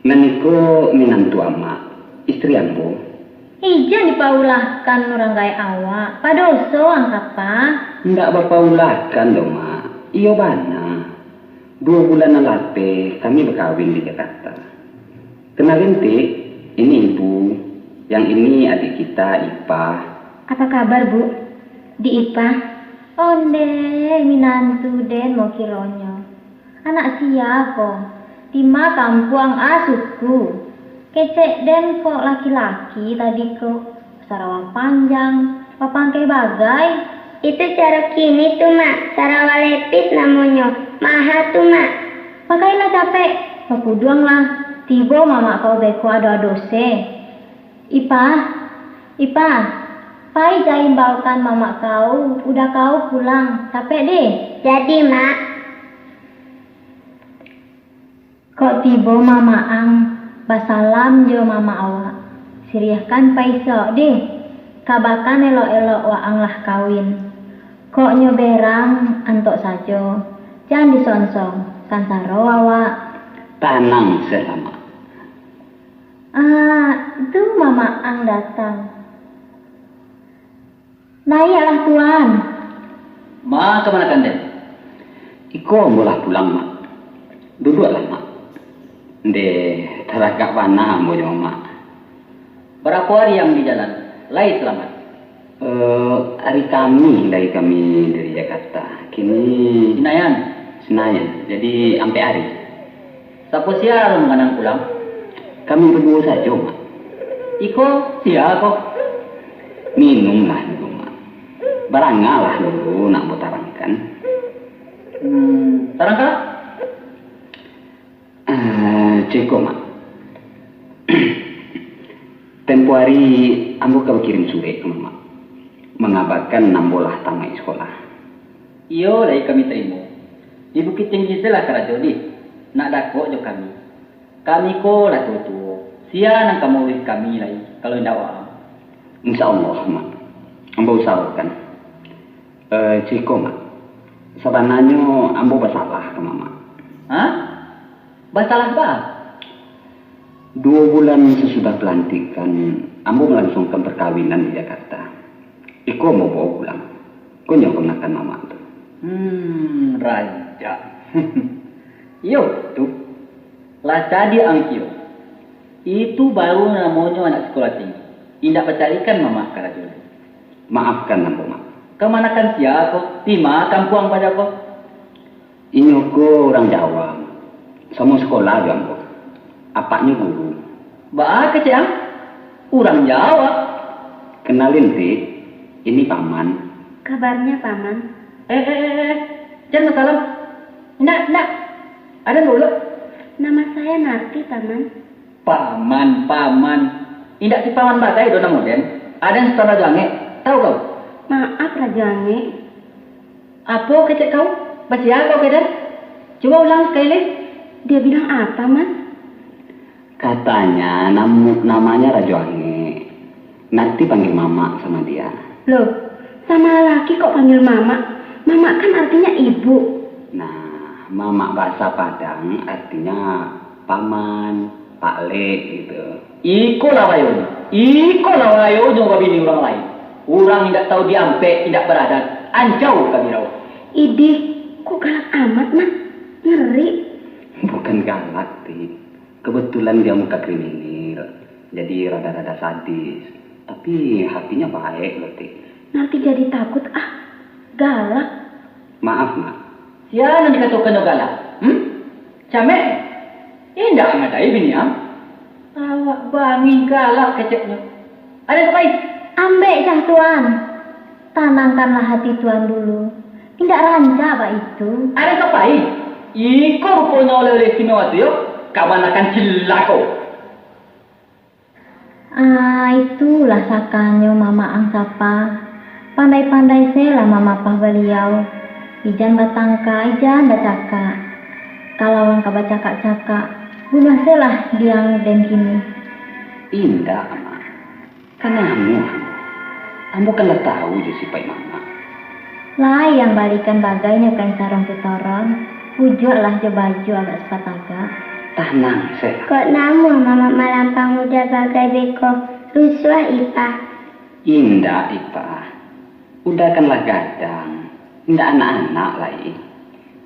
nan iko minantu Amak, istri ambo. Ijan dipaulahkan urang gaek awak, padoso ang Sapa? Ndak bapaulahkan doh, Mak. Iyo bana. Duo bulan nan lateh kami bakawin di Jakarta. Kenalin, Tik, ini Ibu, yang ini adik kita, Ipah. Apa kabar, Bu? Di Ipah? Ondeh, minantu den mo kironyo. Anak sia ko? Di ma kampuang a suku? Kecek den kok laki-laki tadi ko, sarawa panjang, bapangkeh bagai. Itu caro kini tu, Mak, sarawa lepis namonyo, maha tu, Mak. Pakailah capek, bapuduanglah, tibo mamak kau beko ado-ado se. Ipah, Ipah, pai ja imbaukan mamak kau, uda kau pulang, capek deh. Jadi, Mak. Kok tibo mamak ang, basalam jo mamak awak, siriahkan paisok deh, kabakan elok-elok waang lah kawin. Kok nyo berang, antok sajo, jan disonsong, sansaro awak. Tanang se lah, Mak. Ah, tu mamak ang datang. Naiaklah, Tuan. Ma, kamanakan den? Iko ambo lah pulang, Mak. Duduaklah, Mak. Ndeh, taragak bana ambo jo Mamak. Barapo ari ang di jalan? Lai salamaik? Eh, ari Kamih lai kami dari Jakarta. Kini Sinayan. Sinayan. Jadi, ampek ari. Sapo sia alun manganang pulang? Kami baduo sajo, Mak. Iko sia ko? Minumlah dulu, Mak. Barangalah dulu, nak ambo tarangkan. Hmm, tarangkanlah. Ah, ceko, Mak. Tempo ari ambo ka bakirim surek ka Mamak, mangabakan ambo lah tamaik sikolah. Iyo, lai kami tarimo. Di Bukittinggi se lah karajo dih, nak dakek jo kami. Kami ko lah tuo-tuo, sia nan ka mauruih kami lai, kalau indak waang? Insya Allah, Mak. Ambo usahokan. Eh, ceko, Mak. Sabananyo ambo basalah ka Mamak. Hah? Basalah baa? Duo bulan sasudah pelantikan, ambo malansuangkan parkawinan di Jakarta. Iko ambo bao pulang. Ko nyo kamanakan Mamak tu. Hmm, rancak. Iyo, tu. Lah cadiak ang kiro. Itu baru namonyo anak sikolah tinggi. Indak bacalikan Mamak karajo. Maafkan ambo, Mak. Kamanakan sia ko? Di ma kampuang paja ko? Inyo ko urang Jawa, samo sikolah jo ambo. Apaknyo guru. Baa kecek ang? Urang Jawa? Kenalin, Tik. Ini Paman. Kabarnya, Paman? Eh, eh, eh, eh. Jan basalam. Indak, indak. Aden dulu. Nama saya Narti, Paman. Paman, Paman. Indak si Paman bagai doh namo den. Aden Sutan Rajo Angek. Tahu kau? Maaf, Rajo Angek. Apo kecek kau? Basia kau ka den? Cubo ulang sakali lai. Dia bilang apa, Mas? Katanya, nam-, namanya Rajo Angek. Nanti panggil Mamak sama dia. Loh, sama laki kok panggil Mamak? Mamak kan artinya ibu. Nah, Mamak bahasa Padang artinya paman, Pak Lek gitu. Iko lah bayonyo, iko lah bayonyo babini urang lain. Urang indak tahu diampek, indak baradat, ancau kami rawuh. Idih, kok galak amat, Mak? Ngeri. Bukan galak, Ti. Kebetulan dia muka kriminal, jadi rada-rada sadis. Tapi hatinya baik loh, Ti. Nanti jadi takut, ah. Galak. Maaf, Mak. Sia nan dikatokannyo galak? Hmm? Camek? Indak amadai bini ang. Awak bangih galak keceknyo. Aden ka pai? Ambek cah Tuan. Tanangkanlah hati Tuan dulu. Indak rancak baitu. Aden ka pai? Iko ruponyo oleh-oleh istimewa tu yo. Kamanakan cilako. Ah, itulah sakannyo Mamak ang Sapa. Pandai-pandai se lah mamapah baliau. Ijan batangka, ijan bacakak. Kalau ang ka bacakak-cakak, bunuah se lah diang den kini. Indak, Mak. Kan anu, ambo kan lah tahu jo sipaik Mamak. Lai ang balikan bagainyo kain sarong sitoron, pujuaklah jo baju agak sapatagak. Tanang se. Kok namuah Mamak malampang muda bagai beko? Rusuah, Ipah. Indak, Ipah. Uda kan lah gadang, indak anak-anak lai.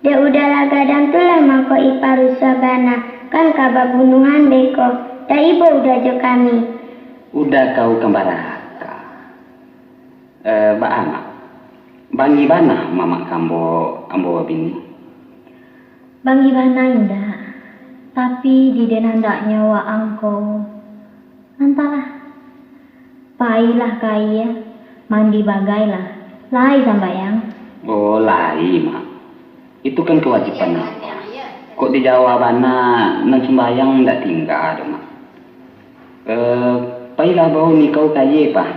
Dek Uda lah gadang tu lah mangko Ipah rusuah bana, kan ka babunuahan beko, dak ibo Uda jo kami. Uda kau kan baraka. Eh, baa, Mak? Bangih bana mamak ka ambo, ambo babini? Bangih bana indak, tapi di den andaknyo waang ko, antahlah. Pailah ka aia, mandi bagailah, lai sambayang. Oh, lai, Mak. Itu kan kawajiban Ipah. Kok di Jawa bana, nan sumbayang ndak tingga doh, Mak. Eh, pailah bao nikau ka aia, Pah.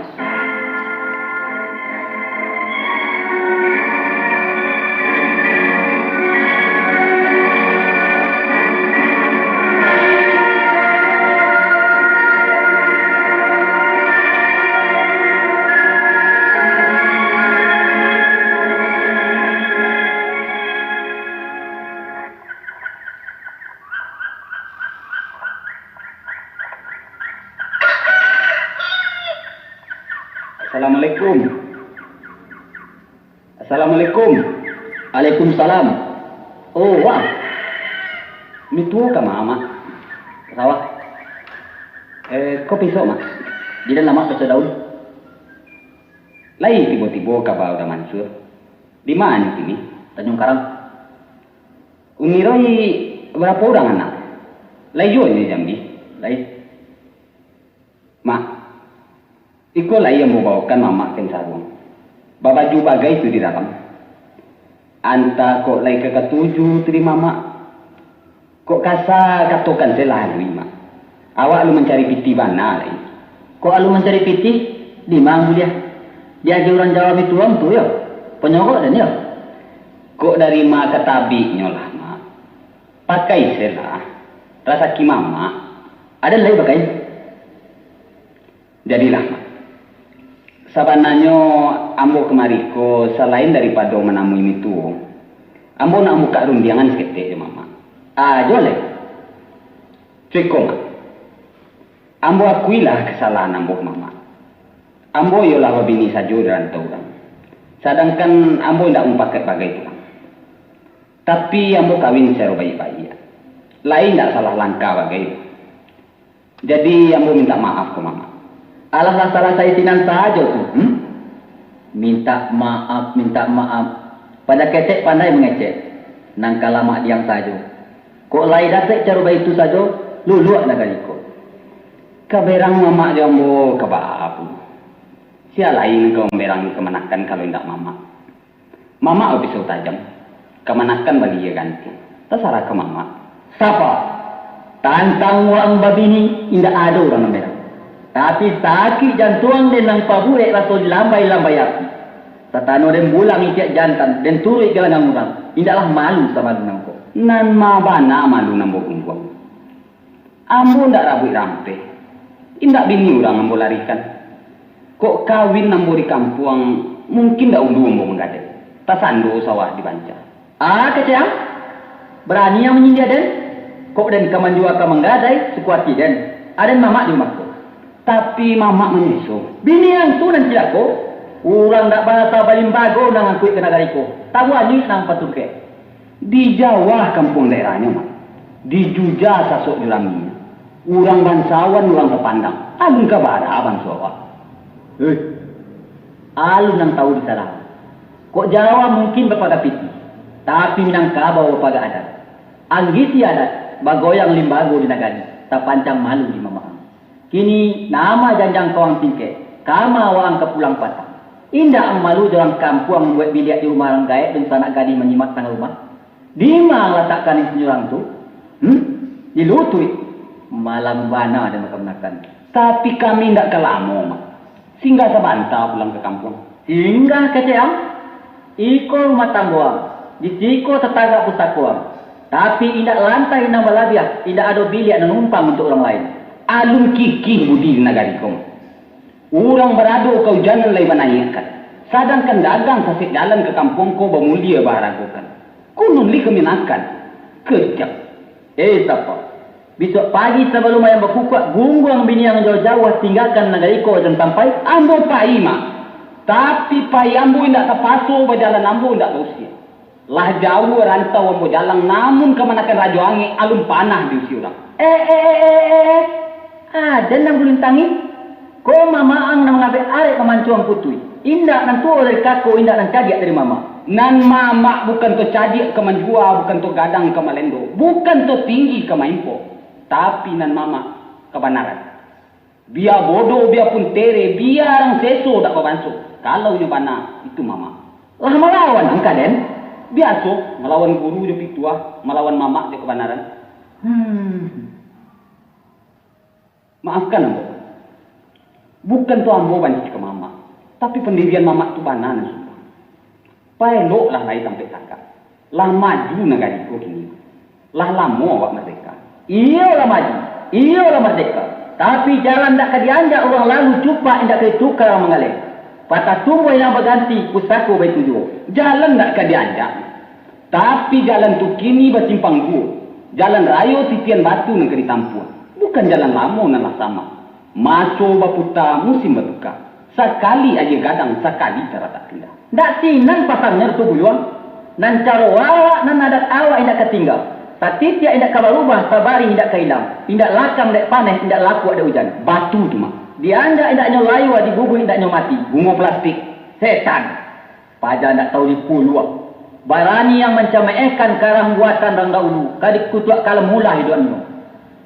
Assalamualaikum. Assalamualaikum. Waalaikumsalam. Oh, wah. Mituo ka ma, Mak? Ka sawah. Eh, ko pai isuak, Mak? Di den lamak pacok daun. Lai tibo-tibo kaba Uda Mansur. Di ma nyo kini? Tanjuang Karang. Umia lai barapo urang anak? Lai juo nyo Jambi? Lai. Mak, iko lai ambo baokan mamak ka saruang. Babaju bagai tu di dalam. Antah kok lai ka katuju tu di mamak. Kok kasa katokan se lah alui, Mak. Awak alun mancari pitih bana lai. Kok alun mancari pitih? Di ma buliah? Diaja urang Jawa mituo tu yo. Ponyorok den yo. Kok dari ma ka tabiknyo lah, Mak. Pakai se lah. Rasaki mamak. Aden lai pakai. Jadilah, Mak. Sabananyo ambo kamari ko salain daripado manamui mituo, ambo nak mambukak rundiangan saketek jo mamak. Ajo lai. Cako, Mak. Ambo akuilah kasalahan ambo ka mamak. Ambo iyolah babini sajo di rantau urang. Sadangkan ambo indak mupakaik bagai pulang. Tapi ambo kawin sacaro baiak-baiak. Lai indak salah langkah bagai. Jadi, ambo mintak maaf ka mamak. Alah lah salasai sinan sajo tu, hmm? Mintak maaf, mintak maaf. Pado ketek pandai mangecek. Nan ka lamak diang sajo. Kok lai dapek caro baitu sajo, luluak nagari ko. Ka berang mamak jo ambo ka baa pulo. Sia lai nan ka mamberangi kamanakan kalau indak mamak. Mamak bapisau tajam, kamanakan bagiya ganti. Tasarah ka mamak. Sapa? Tantang waang babini, indak ado urang nan berang. Tapi sakik jantuang den nan pabuek raso dilambai-lambai api. Satano den bulang itiak jantan, den turuik galangan urang, indaklah malu samalu nangko. Nan ma bana malu nan bagunduang. Ambo indak rabuik rampeh, indak bini urang ambo larikan. Kok kawin ambo di kampuang, mungkin dahulu ambo manggadai, tasando sawah di banca. Ah, kecek ang? Barani ang manyindia den? Kok den ka manjua ka manggadai, suko ati den. Aden mamak di rumah ko. Tapi mamak manyeso. Bini ang tu nan cilako. Urang dak barasa balimbago nan angkuik ka nagari ko. Tabuanyuik nan patungkek. Di Jawa kampuang daerahnyo, Mak, di Juja sasok jo laminyo. Urang bansawan, urang tapandang. Alun ka bara banso awak. Eh, alun nan tahu disalah. Kok Jawa mungkin bapaga pitih, tapi Minangkabau bapaga adat. Anggisi adat, bagoyang limbago di nagari, tapancang malu di mamak ang. Kini, nama janjang kawang tingkek, kama waang ka pulang patang. Indak ang malu jo urang kampuang mambuek biliak di rumah urang gaek dunsanak gadih manyimak tangah rumah? Dima ang latakkan insin urang tu? Hmm? Di lutuik? Malam bana den makan-makan. Tapi kami indak ka lamo, Mak. Singgah sabanta pulang ka kampuang. Singgah kecek ang? Iko rumah tanggo ang, di siko tatagak pusako ang. Tapi indak lantai nan balabiah, indak ado biliak nan numpang untuak urang lain. Alun kikih budi di nagari ko. Urang barado kaujanan lai banaiakkan, sadangkan dagang sasek jalan ka kampuang ko bamulia baharagokan. Kunun lai kaminakan. Kejam. Eh, sapa? Bisuak pagi sabalun ayam bakukuak, gungguang biniang jauah-jauah, tinggakan nagari ko jan sampai. Ambo pai, Mak. Tapi pai ambo indak tapaso, bajalan ambo indak bausia. Lah jauah rantau ambo jalang, namun kamanakan Rajo Angek alun panah diusia urang. Eh, eh, eh, eh, eh, eh. Aden nan bulintang, ih. Ko mamak ang nan mangabek arek mamancuang putuih. Indak nan tuo dari kako, indak nan cadiak dari mamak. Nan mamak bukan to cadiak ka manjua, bukan to gadang ka malendo, bukan to tinggi ka maimpok. Tapi nan mamak kabanaran. Bia bodoh, bia pun tere, bia rang seso dak babanso. Kalau nyo bana, itu mamak. Lah malawan angka den? Biaso, malawan guru jo pituah, malawan mamak jo kabanaran. Hmm. Maafkan ambo. Bukan tu ambo banci ka mamak, tapi pandirian mamak tu bana nan sumpah. Paeloklah lai tampek tagak. Lah maju nagari ko kini. Lah lamo awak mardeka. Iyo lah maju, iyo lah mardeka. Tapi jalan ndak ka dianjak urang lalu, cupak indak ka ditukar urang manggaleh. Patah tumbuah indak baganti, pusako baitu juo. Jalan ndak ka dianjak. Tapi jalan tu kini basimpang duo. Jalan rayo titian batu nan ka ditampuah. Bukan jalan lamo nan lah samak. Maso baputa, musim batuka. Sakali aia gadang, sakali taratak pindah. Ndak sinan pasangnyo tu buyuang. Nan caro awak, nan adat awak indak ka tingga. Satitiak indak ka barubah, sabarih indak ka ilang. Indak lakang dek paneh, indak lapuak dek ujan. Batu tu mah. Dianjak indak nyo layua, diguguih indak nyo mati. Bungo plastik. Setan. Paja ndak tahu dipuluah. Barani yang mancamehkan karang buatan rang dahulu, ka dikutuak kalam mulah iduiknyo.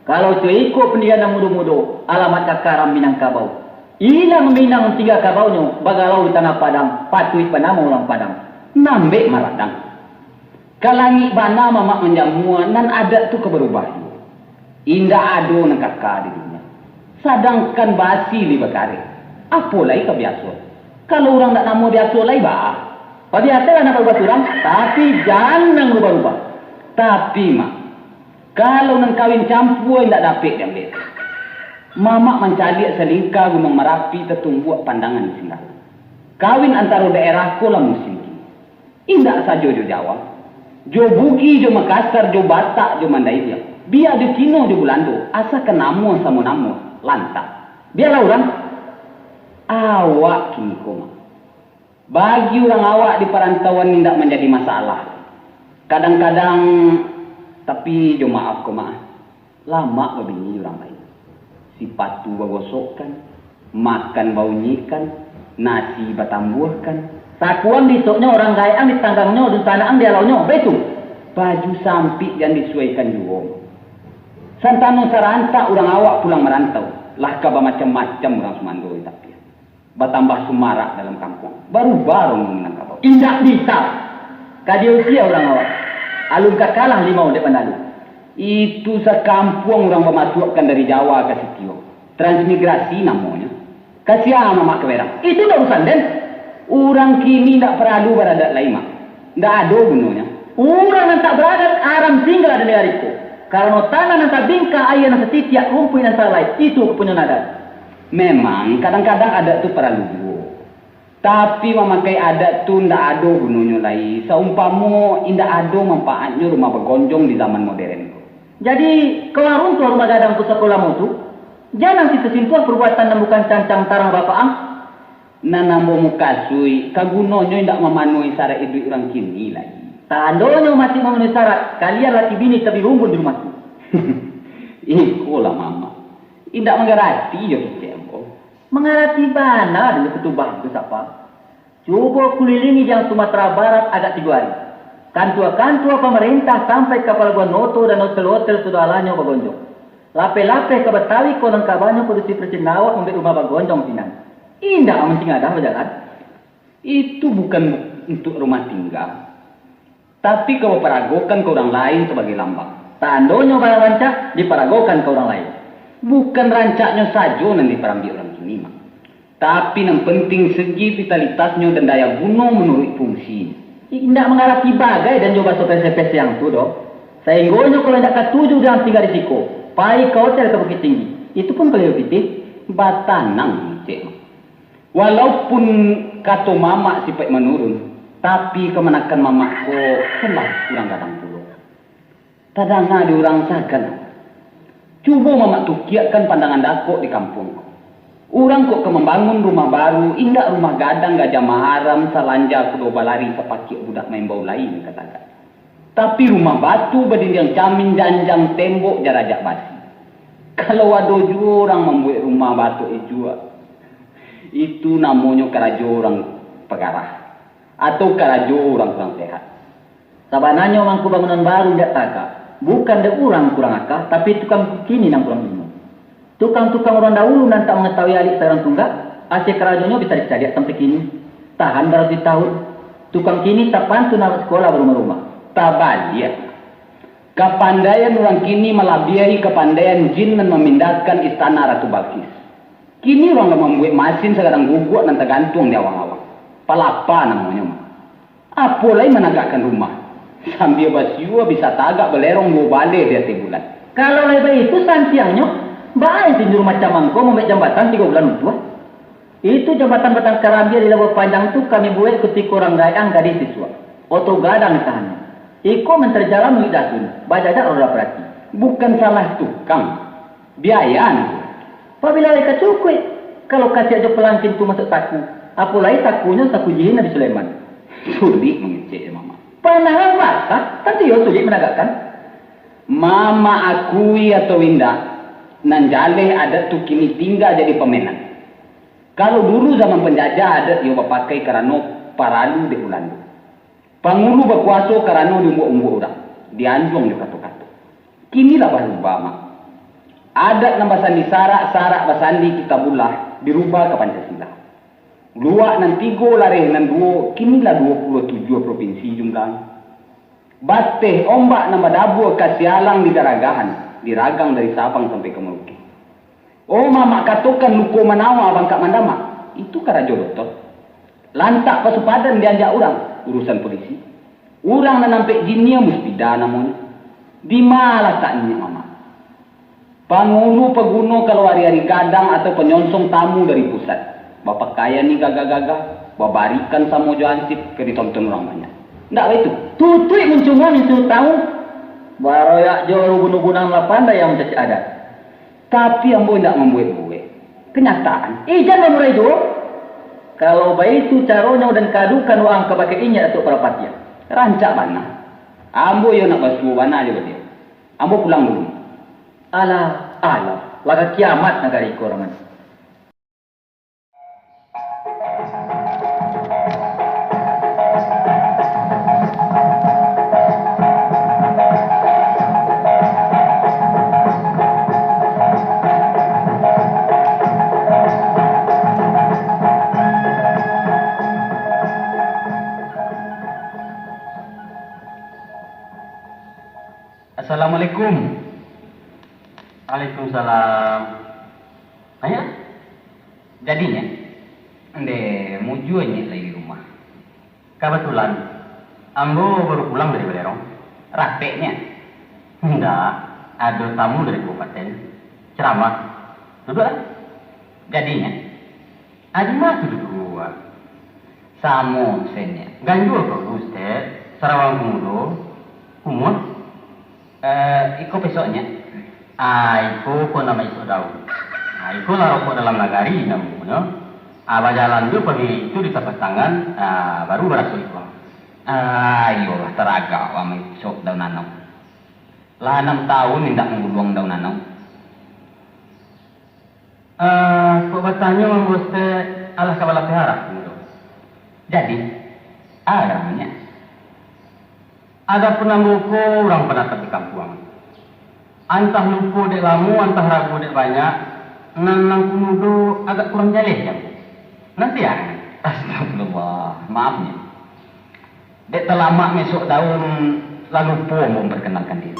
Kalau saiko pandirian nan mudo-mudo, alamat ka karam Minangkabau. Ilang Minang tingga kabaunyo, bagalau di tanah Padang, patuik banamo urang Padang. Nambek maradang. Ka langik bana mamak manjamua, nan adat tu ka barubah juo. Indak ado nan kaka di dunia. Sadangkan basi lai bakareh, apo lai ka biaso? Kalau urang ndak namo biaso lai, bah, pabiasolah nak barubah surang, tapi jan nan barubah-rubah. Tapi, Mak, kalau nan kawin campua indak dapek diambiak. Mamak mancaliak salingka Gunuang Marapi tatumbuak pandangan di Singgalang. Kawin antaro daerah ko lah musim kini. Indak sajo jo Jawa, jo Bugis, jo Makassar, jo Batak, jo Mandailing, bia jo Cino, jo Bulando, asakan namo samo namo, lantak. Bialah urang. Awak kini ko mah. Bagi urang awak di parantauan indak manjadi masalah. Kadang-kadang, tapi jo maaf ko mah, lamak babini urang lain. Sipatu bagosokkan, makan baunyikan, nasi batambuahkan. Sakuang disoknyo urang gaek ang ditanggangnyo, dunsanak ang dialaunyo, baitu. Baju sampik jan disuaikan juo. Santano sarantak urang awak pulang marantau, lah ka bamacam-macam urang sumando di tapian. Batambah sumarak dalam kampuang. Barubah urang Minangkabau. Indak bisa. Ka diusia urang awak. Alun ka kalah limau dek bandalu. Itu sakampuang urang bamasuakkan dari Jawa ka sitio. Transmigrasi namonyo. Ka sia mamak ka berang? Itu ndak urusan den. Urang kini ndak paralu baradat lai, Mak. Ndak ado gunonyo. Urang nan tak baradat aram tingga di nagari ko. Karano tanah nan tabingka, aia nan satitiak, rumpuik nan salai, itu punyo adat. Memang, kadang-kadang adat tu paralu juo. Tapi, mamakai adat tu ndak ado gunonyo lai, saumpamo indak ado manfaatnyo rumah bagonjong di zaman moderen ko. Jadi, ka urang runtuah rumah gadang pusako lamo tu, jan ang sintuah-sintuah perbuatan nan bukan cancang tarang bapak ang. Nan ambo mukasuik, ka gunonyo indak mamanuahi syarat iduik urang kini lai. Tandonyo masih mamanuahi syarat, kalian laki bini tabirumbun di rumah tu. Ikolah mamak, indak manggarati jo kecek ambo. Mangarati bana dulu ketubah tu sapa? Cubo kulilingi jan Sumatera Barat agak tigo ari. Kantua-kantua pamarentah sampai ka palabuahan oto, danau selo, hotel sudah alanyo bagonjong. Lapeh-lapeh ka Batawi, ko nan kabanyo padusi parcindawak mambek rumah bagonjong sinan. Indak mancing adah bajalan. Itu bukan untuak rumah tingga, tapi ka baparagokan ka urang lain sabagai lambang. Tandonyo barang rancak diparagokan ka urang lain. Bukan rancaknyo sajo nan diparambiak urang kini, Mak. Tapi nan penting segi vitalitasnyo dan daya guno manuruik fungsinyo. Indak mangarati bagai dan jo baso pese-pese ang tu doh. Sainggonyo kalau indak katuju jo ang tingga di siko, pai ka hotel ka Bukittinggi. Itu pun kalau pitih, batanang, cek. Walaupun kato mamak sipaik manurun, tapi kamanakan mamak ko kan lah urang gadang pulo. Tadanga di urang sagan. Cubo Mamak tukiakkan pandangan dakok di kampuang ko. Urang kok ka mambangun rumah baru, indak rumah gadang Gajah Maharam, salanja kudo balari, sapakiak budak maimbau lai nan ka tagak. Tapi rumah batu badindiang camin, janjang tembok jarajak basi. Kalau ado juo urang mambuek rumah batuak ijuak, itu namonyo karajo urang pagarah, atau karajo urang kurang sehat. Sabananyo mangko bangunan baru indak tagak, bukan dek urang kurang aka, tapi tukang kini nan kurang ilmu. Tukang-tukang urang dahulu nan tak mangatahui alik sagarang tunggak, asie karajonyo bisa dicaliak sampai kini, tahan baratuih tahun. Tukang kini tapantun anak sikolah barumah-rumah. Tabaliak, kapandaian urang kini malabiahi kapandaian jin nan mamindahkan istana Ratu Balkis. Kini urang lah mambuek masin sagadang guguak nan tagantuang di awang-awang. Palapa namonyo mah. Apo lai managakkan rumah, sambia basiua bisa tagak balerong duo baleh di ateh bulan. Kalau lai baitu santiangnyo, baa inti nyuruah macam mangko mambuek jambatan tigo bulan untuah? Itu jambatan batang karambia di Labuah Panjang tu kami buek kutiko urang gaek gadih sisuak. Oto gadang ditahannyo. Iko mantari jalan mangikuik dasun, bajajak roda parati. Bukan salah tukang, biaya nan kurang. Pabilo lai ka cukuik, kalau kasiak jo palangkin tu masuak saku, apo lai sakunyo saku jihin Nabi Sulaiman. Sulik mangecek jo Mamak. Pandangan basah, tantu iyo sulik managakkan. Mamak akui atau indak, nan jaleh adat tu kini tingga jadi pamenan. Kalau dulu zaman panjajah, adat iyo bapakai karano paralu dek Bulando. Pangulu bakuaso karano diumbuak-umbuak urang, dianjuang jo kato-kato. Kini lah barubah, Mak. Adat nan basandi sarak, sarak basandi Kitabullah, dirubah ka Pancasila. Luak nan tigo, lareh nan duo, kini lah duo puluah tujuah propinsi jumlahnyo. Bateh ombak nan badabua ka sialang di garagahan, diragang dari Sabang sampai ka Merauke. Oh, Mamak katokan luko manawa bangkak mandamak, itu karajo doktor. Lantak pasupadan dianjak urang, urusan polisi. Urang nan ampek jinnyo muspida namonyo. Di ma lataknyo, Mamak? Pangulu paguno kalau ari-ari gadang atau panyonsong tamu dari pusat, bapakaian ni gagah-gagah, babarikan samo jo hansip ka ditonton urang banyak. Ndak baitu? Tutuik muncuang minsuruik tamu, baroyak jo ubun-ubunan lah pandai yang mancacik adat. Tapi ambo indak mambuek-buek. Kanyataan, ijan bamurai juo. Kalau baitu caronyo, den kadukan waang kabake inyiak Datuak Parapatiah. Rancak bana. Ambo iyo nak basuo bana jo baliau. Ambo pulang dulu. Alah, alah, lah ka kiamat nagari ko, Rahman. Assalamualaikum. Waalaikumsalam. Ayo. Jadinyo, ndeh mujua nyiak lai di rumah. Kabatulan, ambo baru pulang dari Balerong. Rapeknyo. Ndak, ado tamu dari kabupaten. Ceramah. Duduaklah. Jadinyo, Adi mah tu duduak. Samo sennyo. Ganjua ko, Ustaz? Sarawang kumudo. Kumuah? Eh, iko pesoknyo. Ah, iko ko namo isok daun. Ah, iko lah rokok dalam nagari namonyo. Ah, bajalan jo pagi itu di tapas tangan, ah, baru baraso iko. Ah, iyolah, taragak wak maisok daun anau. Lah anam taun indak mangguluang daun anau. Eh, kok batanyo, Mang Bos teh alah ka balapeh arah tu, Bro? Jadi, a garamnyo? Adopun ambo ko urang panatap di kampuang. Antah lupo dek lamo, antah ragu dek banyak, nan, nan kumudo agak kurang jaleh, jan. Nan siang. Astagfirullah, maaf nyo. Dek talamak mesok daun, lah lupo ambo mamparkenalkan diri.